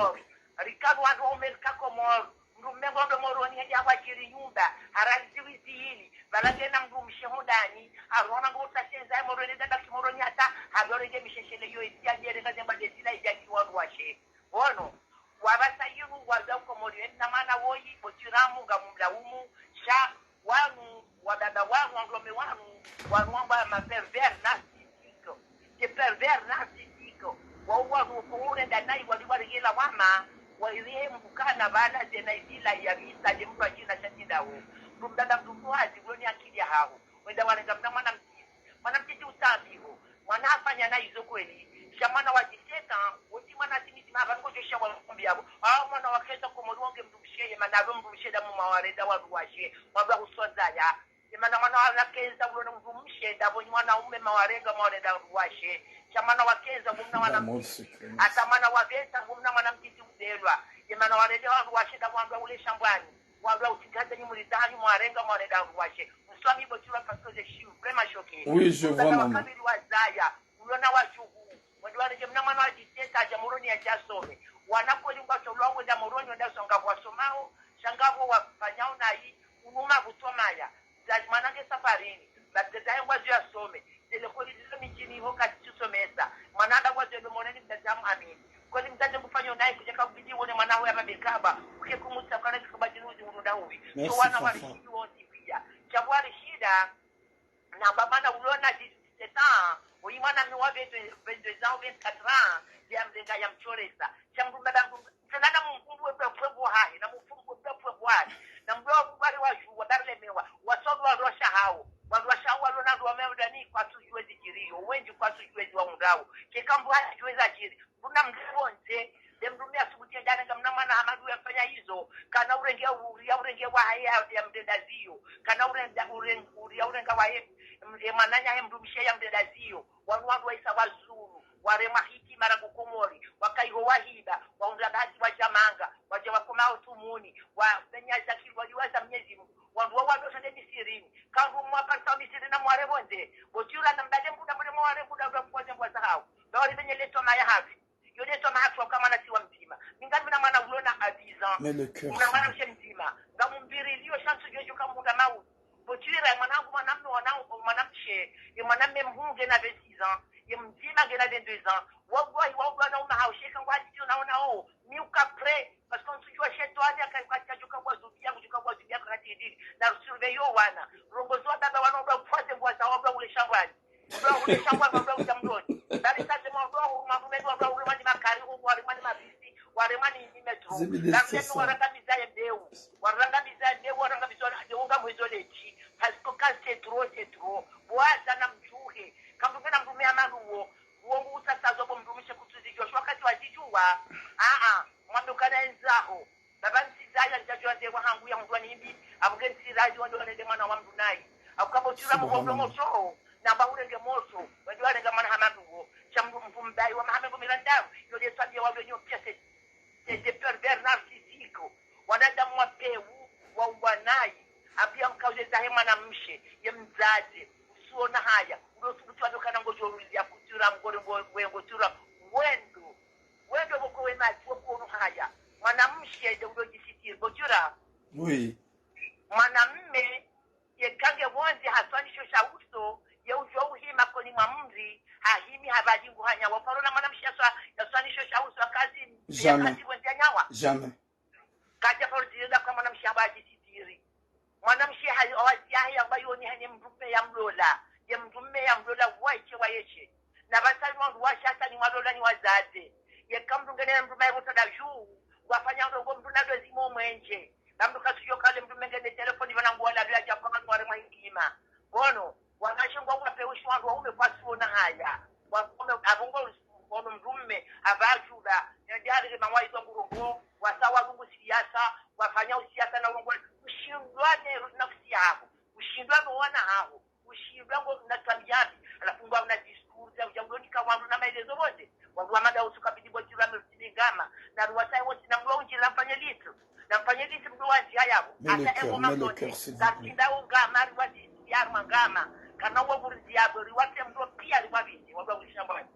Rikanu wandru waume rika Komori. Mdrume ngondo Moroni hende hahwadjiri nyumba, haralizi wizi hili, pvala ngena mdrumshe hundani, harona ngo utashenza ya Moroni, dada ki Moroni hata, hadorenge misheshele yo isi ya djere ngazemba dezila idjaki wandru washe. Wono, wapvasa yinu, waza ukomori, eni na mwana woyi, bo tira mu, ngamumlaumu, sha, wanu, wababa wanu, wandrume wanu, wanu wamba ma pervers narcissiques. Des pervers narcissiques. Wau wanu uko urenda nayi wali warigela wama, wairihe mbuka na pvala zena izila ya misa, de mdru ajina shatsindawo. Mdru mdada mdru mdru hazi, ulo ni akili ya haho. Wenda warenga mna mwana mtiti. Mwana mtiti utambiho. Mwana hafanya na izo kweli. Sha mwana wa dix-sept ans, woti mwana timizi mapva ngodjo sha wa mbi yapvo. Ah, mwana wa keza Komori wonge mdrumshe, ye mana apvo mdrumshe da muma warenda wandru washe. Wandru wa husonza ya. Ye mana mwana wa keza ulo na mdrumshe, ndapvo mwana ume mawarenga, mawarenda wandru washe. Sha mwana wa keza, ngumna mwana mtiti. Hata mwana wa vesa, ngumna mwana mtiti udelwa. Ye mana warenda wandru washe, ndapvo wandru wa ulesha mbwani. Wandru wa utingaza nyi muli zahanyu, mawarenga, mawarenda wandru washe. Mswami bo tira parce que je suis vraiment choquée. Oui, je vois, maman. Mdada wa kabili wazaya, ulo na wadjuhu. Wandru warenge mna mwana wa dix-sept ans, aja Moroni yadje asome. Wana kweli ngwatolwa wenda Moroni, wenda songa wasomao, sha ngapvo wafanyao nayi, unuma vutomaya. Zazi mwana nge safarini, mabdada he ngwazo yasome. Zele kweli zilo midjini ho kazitsusomesa. Mwana anda ngwazo yendo Moroni mdada mu amini. Kweli mdada ngufanyo nayi kudjaka kubidi wone mwana ho ya mabekaba. Uke kumutsa kana kikaba djinu uzi urunda uwi. So wana wali shidi wontsi pia. Sha pvo wali shida, namba mwana ulo na dix-sept ans, oyi mwana mi wa vingt, vingt-deux ans ou vingt-quatre ans, ya mrenga ya mtsoresa. Sha mdru mdada mdru, tsena na mumfumbu we pwe pwe hahe, na mumfumbu we pwe pwe hahe. Na mdru wa kubali wa juu, wa barelemewa, wa sodu wa rosha hawo. Wa rosha hawo, walo na ndo wa meudani, kwatsujue zidjiriyo, wendji kwatsujue ziwa undrawo. Keka mdru hajue zadjiri, mdru na mdru pvondze, de mdru mi asubuti ya djarenga mna mwana Hamadu ya mfanya izo, kana urenge uri, ya urenge wahahe ya, ya mdrenda ziyo, kana urenda, uren-, uri, ya urenga wahe, m-, e mwananya he mdrumshe ya mdrenda ziyo, wanu wandru waisa wazulu, waremwa hiti mara kukomori, wakaiho wahiba, waundra bahati waja manga, waja wakoma otumuni, wafanya zakiri, waliwaza Mwenyezi Mungu, wandru wa wandru shande misirini, kandu mwaparisa misirini na mware pvondze, bo tira na mbale mbuda, mbuda mware mbuda, mbuda mbuda mbuda zahao, na wali benye leto maya havi. Yo nde toma hatru kama na siwa mdzima. Mi ngami na mwana ulo na à dix ans. Mais le cœur, na mwana mshe mdzima. Ngamumbiri liyo shansu jojo kamunda mau. Bo tira mwanangu, mwanamme wana, mwanamshe. Ye mwanamme mhuu ngena vingt-six ans. Ye mdzima ngena vingt-deux ans. Wagwahi, wagwa na uma hao sheka ngwa titi unaona o. Mi uka prêt. Parce que nsujua shetwani aka, aka, aka, aka, kwa zubia, aka, kwa zubia, aka, titi. Na surveiller yo wana. Rongozi wa baba wana, wana, kwaze ngwa za, wana, ule shambani. Ndo ule shangwa, ndo ule uja mdroni. Ndali sase mwa ndo ule mwa ndo ule mwa ni makari, ndo ule mwa ni mabisi, ndo ule mwa ni, ni metro. Ndali warangamiza ye mbeu. Warangamiza ye mbeu, warangamiza ye mbeu, nga mwezo leji. Parce que quand c'est trop, c'est trop. Bwaza na mdjuhe. Kamdru ngena mdrume ya maluwo. Uongo usasa zobo mdrumishe kutuzi Joshua wakati wa zijua. Ah, ah. Mwambe ukana enzaho. Baba ntsizaya, ntsajua nde wahangu ya mdru wa nimbi, abuke ntsiraji wande wanende mwana wa mdru nayi. Abuka bo tira mdru wa motro, namba urenge motro, wende warenga mwana Hamadu wo. Sha mdru mdru mbayi wa maha mengo mirandaru, yo de twabia wa wenyo pia c'est, c'est des pervers narcissiques. Wanadamu wa pewu, wa uwa nayi. Apia mkauze zahe mwanamshe, ye mdzadze, usuona haya, ulo tukutu wando kana ngojo ya kutira mgore ngo, ngo, ngo tira, wendo. Wendo boko we mati, wo kuono haya. Mwanamshe de ulo jisitiri, bo tira. Oui. Mwanamme, ye kange wo Mwanamshe haswanisho sha uso, ye udjo uhima koni mwa mri, hahimi habadingu hanyawa. Uparona mwanamshe yaswa-, yaswanisho sha uso, akazi, Jamais. Akazi wenzi hanyawa. Jamais. Kadja paro dzirenda kwa mwanamshe hamba adjisitiri. Mwanamshe ha-, hawazi yahe yamba yoni hanye mdrume yamlola. Ye mdrume yamlola wayeshe wayeshe. Na pvasani wandru washe hata ni walola ni wadzadze. Yeka mdru ngena mdrume yahe mutsoda dju, wafanya ndrongo mdru na dozimo mwenje. Na mdru kasudjo kale mdrume ngena telefoni pvanu nguo la bila chakwa manu ware mwa hikima. Bono, wanashe ngwa wapeushi wandru waume kwasiona haya. Waume, apvo ngo, ono mdrume, apvadjuda, nende arire mawaidha ngurongo, wasa wadungu siasa, wafanya usiasa na urongo, ushindwa ne nafsi yaho, ushindwa no wana haho, ushindwa ngo na twabia mbi, halafu ngwa una discours, ya uja ulonika wandru na maelezo wote, wandru wa mada usuka bidi bo tirame ngama, na ruwasa wote na mdru wa unjila mfanye litu, na mfanye litu mdru wa njia yapvo, Mets le hata cœur, emo mets le makonde, cœur, s'il vous plaît. Kasinda ungama, ruwa di ya ngama, kana uwa burizi yapvo, riwate mdru pia riwa bidi, wandru wa ulisha mbani.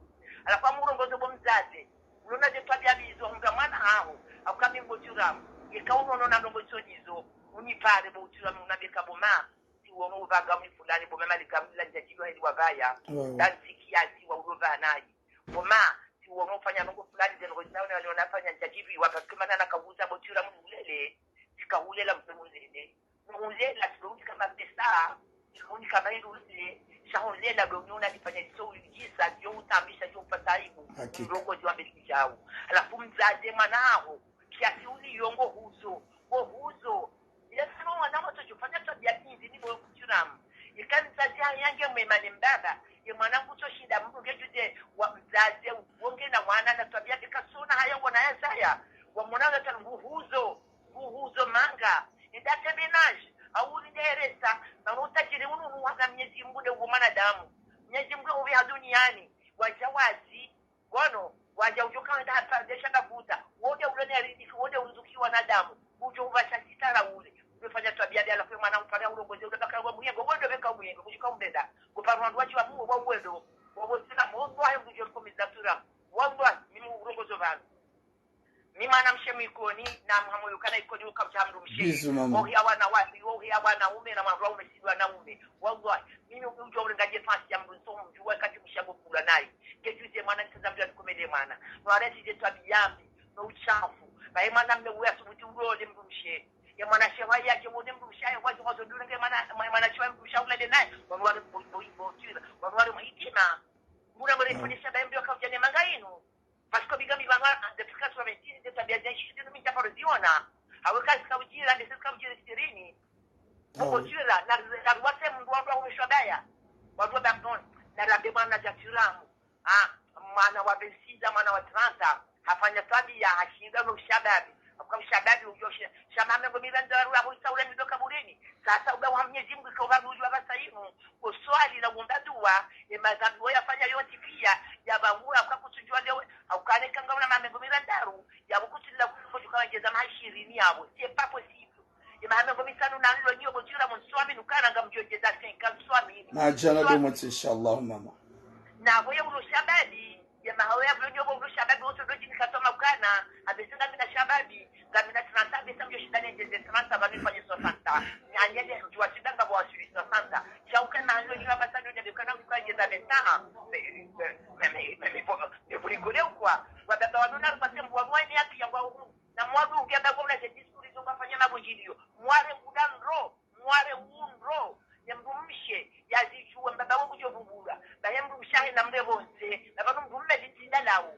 Halafu amurongozo bo mdzadze, ulona ze twabia mbi izo, hundra mwana haho, hauka mi ngoturamu. Yeka unono na ndrongo izo ndizo, unipare bo uturamu, unambie ka bo ma, si wono uvaga mwi fulani, bo ma mali kamila ndja kilo heli wavaya. Wow. Dansi kiasi wa ulo vanayi. Bo ma, si wono ufanya ndrongo fulani, ze ndrongo zinaona wale wanafanya ndja kivi, wapatike mana na kavuza bo uturamu ulele, sika ulela mpe ulele. Ulela, tsi ndo unika mapesa, tsi ndo unika maendu ule, sha ulela ndo unyona nifanya iso ulijisa, ndio utambisha, ndio upata aibu. Hakika. Ndrongo ndio ambeli kijao. Halafu mdzadze mwana haho, kiasi uli yongo huzo, ngo huzo. Ile sana wana wato jufanya twabia mbi ni bo kuturamu. Ika mdzadze yange mwema ni mbaba, ye mwana nguto shinda mdru ngejude wa mdzadze, wonge na wana na twabia mbi kasona haya wana ya saya. Wa mwana wa tanu nguhuzo. Nguhuzo manga. Enda te ménage. Au ni deresa. Na utajiri unu nuhana Mnyezi Mungu nde uwo mwanadamu. Mnyezi Mungu uvi ha duniani. Waja wazi. Wono. Waja ujoka wenda hata desha na vuta. Wode ulone aridiki. Wode uzuki wanadamu. Ujo uvasha sitara ule. Ufanya twabia mbi halafu mwana mpare urongoze ule bakara wa muyengo. Wendo beka muyengo. Kujuka umbeda. Kuparwa wandru waji wa muwe wa uwendo. Wa uwendo na mwondo wa hembu jori komiza tura. Wa uwendo. Mimi urongozo vanu. Mi mwanamshe mwikoni, na mhamoyo kana ikoni uka mdja mdrumshe. Bisous, maman. Wohi ya wana wa-, wohi ya wanaume, na wandru waume, si wanaume. Wallahi, mimi udjo urenga défense ya mdru ntso mdjuwa kati mshago kula nayi. Kejuze mwana nitsaza mdru anikomele mwana. Nwaresi ze twabia mbi, no uchafu. Baye mwana mme uwe asubuti ulole mdrumshe. Ye mwana shewa yake wone mdrumshe, aye wazi wazo ndurenge mwana, mwana shewa mdrumshe ulale naye. Wanu wale bo-, bo-, bo-, wanu wale mwa hikima. Muna mwana ifundisha baye mbi waka udjane manga inu. Parce que biga mi vanu, ah, depuis quatre-vingt-six, ze twabia ze nshi zinu mi ntsaparo ziona. Awe kazi kaujira, ndese kaujira sitirini. Moko jira, na, na ruwate mdru wandru wa umeshwa baya. Wandru wa bakon, na rambe mwana dja turamu. Ah, mwana wa vingt-six ans, mwana wa trente ans. Hafanya twabia, hashinda no ushababi. Hauka ushababi ujo sha-, sha mamengo mirandaru ya huisa ule mido kaburini. Sasa uba wa Mnyezi Mungu ika uba nuju wa basayinu. Uswali na uomba dua, ye madhambi wo yafanya yontsi pia, yabangura, hauka kutsujua leo, hauka neka ngauna mamengo mirandaru, yabo kutulila kujuka wangeza maha ishirini yabo. C'est pas possible. Ye maha mengo mitsanu na nlo nyo bo jira monswami nukana ngamjojeza cinquante swami. Madjana do mwatsi, inshallah, mama. Na bo ya ulo shababi, ye maha ya ulo nyo bo ulo shababi, woto do jini katoma ukana, abese ngamina shababi, ngamina trente, abese mjo shinda nijeze trente, ba nifanye soixante. Ni anyele, jua shinda ngabo wasuli soixante. Sha ukana nlo nyo abasa nyo nebe kana mkajeza vingt ans. Mais, mais, mais, mais, mais, mais vous rigolez ou quoi ? Wababa wanu na rupate mbu wanu wa ini ya pia ngwa uhu. Na mwadu ugenda kwa mna ze discours zo ngwafanya mabunjiliyo. Mware muda ndro, mware undro. Ye mdrumshe, yazijuwe mbaba wo kujo bubura. Baye mdrumshe ahe na mre bonse. Na pvanu mdrume lintsi dalao.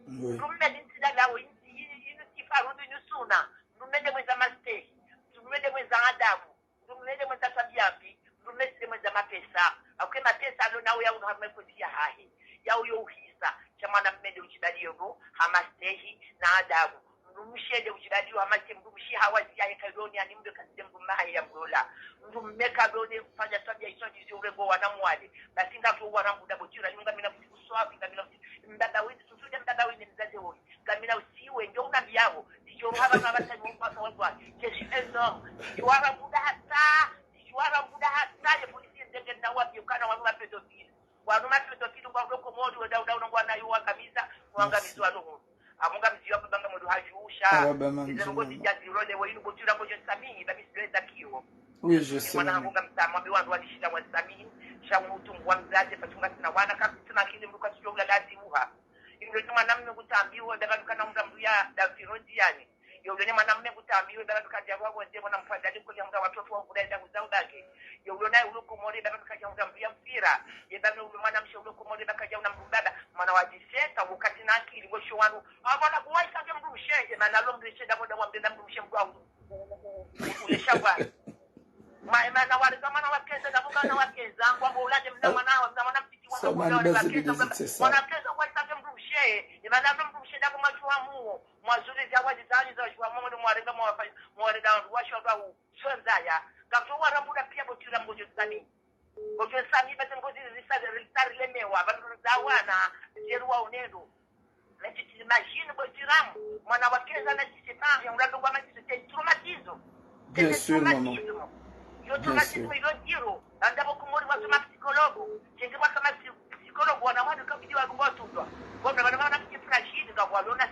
Oui. Mdrume lintsi dalao, insi, inu, inu sifa, rundu, inu suna. Mdrume nde mweza mastehi. Mdrume nde mweza adabu. Mdrume nde mweza twabia mbi, mdrume si nde mweza mapesa. Hauka mapesa alo nawo yauno harumwa ekosi yahahe. Yauyo uhisa. Sha mwana mme nde ujibaliyo no, ha mastehi, na adabu. Mdrumshe nde ujibaliyo ha mastehi, mdrumshe hawazi yahe kadoni, ani mdru kaside mdrume hahe ya mlola. Mdrume kadoni fanya twabia iso ndizo urengo wana mwale. Basi ngatu wana muda bo jira, yunga mina kuti kuswafi, ngamina kuti mbaba wini, susude mbaba wini mdzadze woyi. Ngamina usiwe, ndio unambiao. Ndijo ruhaba na basa ni mwa kwa kwa. Je suis un homme. Ndijo wara muda hata, ndijo wara muda hata, ye polisi ndenge na wapi ukana wanu ma pédophile. Wanu ma pédophile, kwa ndo Komori, wada, wada, wada, wana yo wangamiza, wangamiza wanu. Amunga mziyo banga mwedu hajusha. Aba, mama, ndize ngo mama. Tija zirole, wa inu bo jira bo jensami, ba mi sidwe za kiyo. Oui, je sais. Mwana hangu ngamtsaha mwambe wandru wanishinda wanisamihi, sha utungu wa mdzadze, pvatsi ngasina wana, kapvatsi na akili mndru katsudjuwa ulala azibuha. Indo ni mwanamme kutambiwa, ndapvanu kana unda mndru ya, ndapviro ndziani. Yo ulo ne mwanamme kutambiwa, ndapvanu kadja wa wonde, mwana mfadhali, kudja unda watoto wa uvula, enda kuza udake. Yo ulo naye ulo Komori, ndapvanu kadja unda mndru ya mpira. Ye ndapvanu ulo mwanamshe ulo Komori, ndapvanu kadja unda mndru baba. Mwana wa dix-sept ans, wakati na akili, ngosho wanu. Apvo na kuwaisa nge mndru mshe, ye mana lo mndru mshe, ndapvo nda wambe na mndru mshe mndru wa u-, u-, u-, u-, ulesha bwana. Ma, ma, na wale kama na wakeza, na buka na wakeza, ngwa mbo ulade mna mwana, mna mwana mtiti wa Samani, mna bazi wakeza, bidizitse sa. Mwana wakeza, kwa sababu mdrumshe, ni mwana mdrumshe, na kwa mtu wa muo, mwazuri za wazi zani za wajua muo, ni mwarenga mwa wafanya, mwarenga washwa kwa u, shonza ya. Kapso warambula pia botira mgojo sami. Botira sami, basi ngozi zisa, zitari lemewa, basi za wana, jeru wa unendo. Mais tu t'imagines, botiramu, mwana wa quinze ans, na dix-sept ans, ya ulando kwa matisi, c'est un traumatisme. Bien C'est un sûr, maman. Traumatisme. Yo Bien traumatisme, sûr. Yo diro, anda bo Komori wasoma psychologue. Chenge wasoma psy-, psychologue, wana wanu kabidi wa lungo tundwa. Kwa mna wana wana psy fragile, nga walona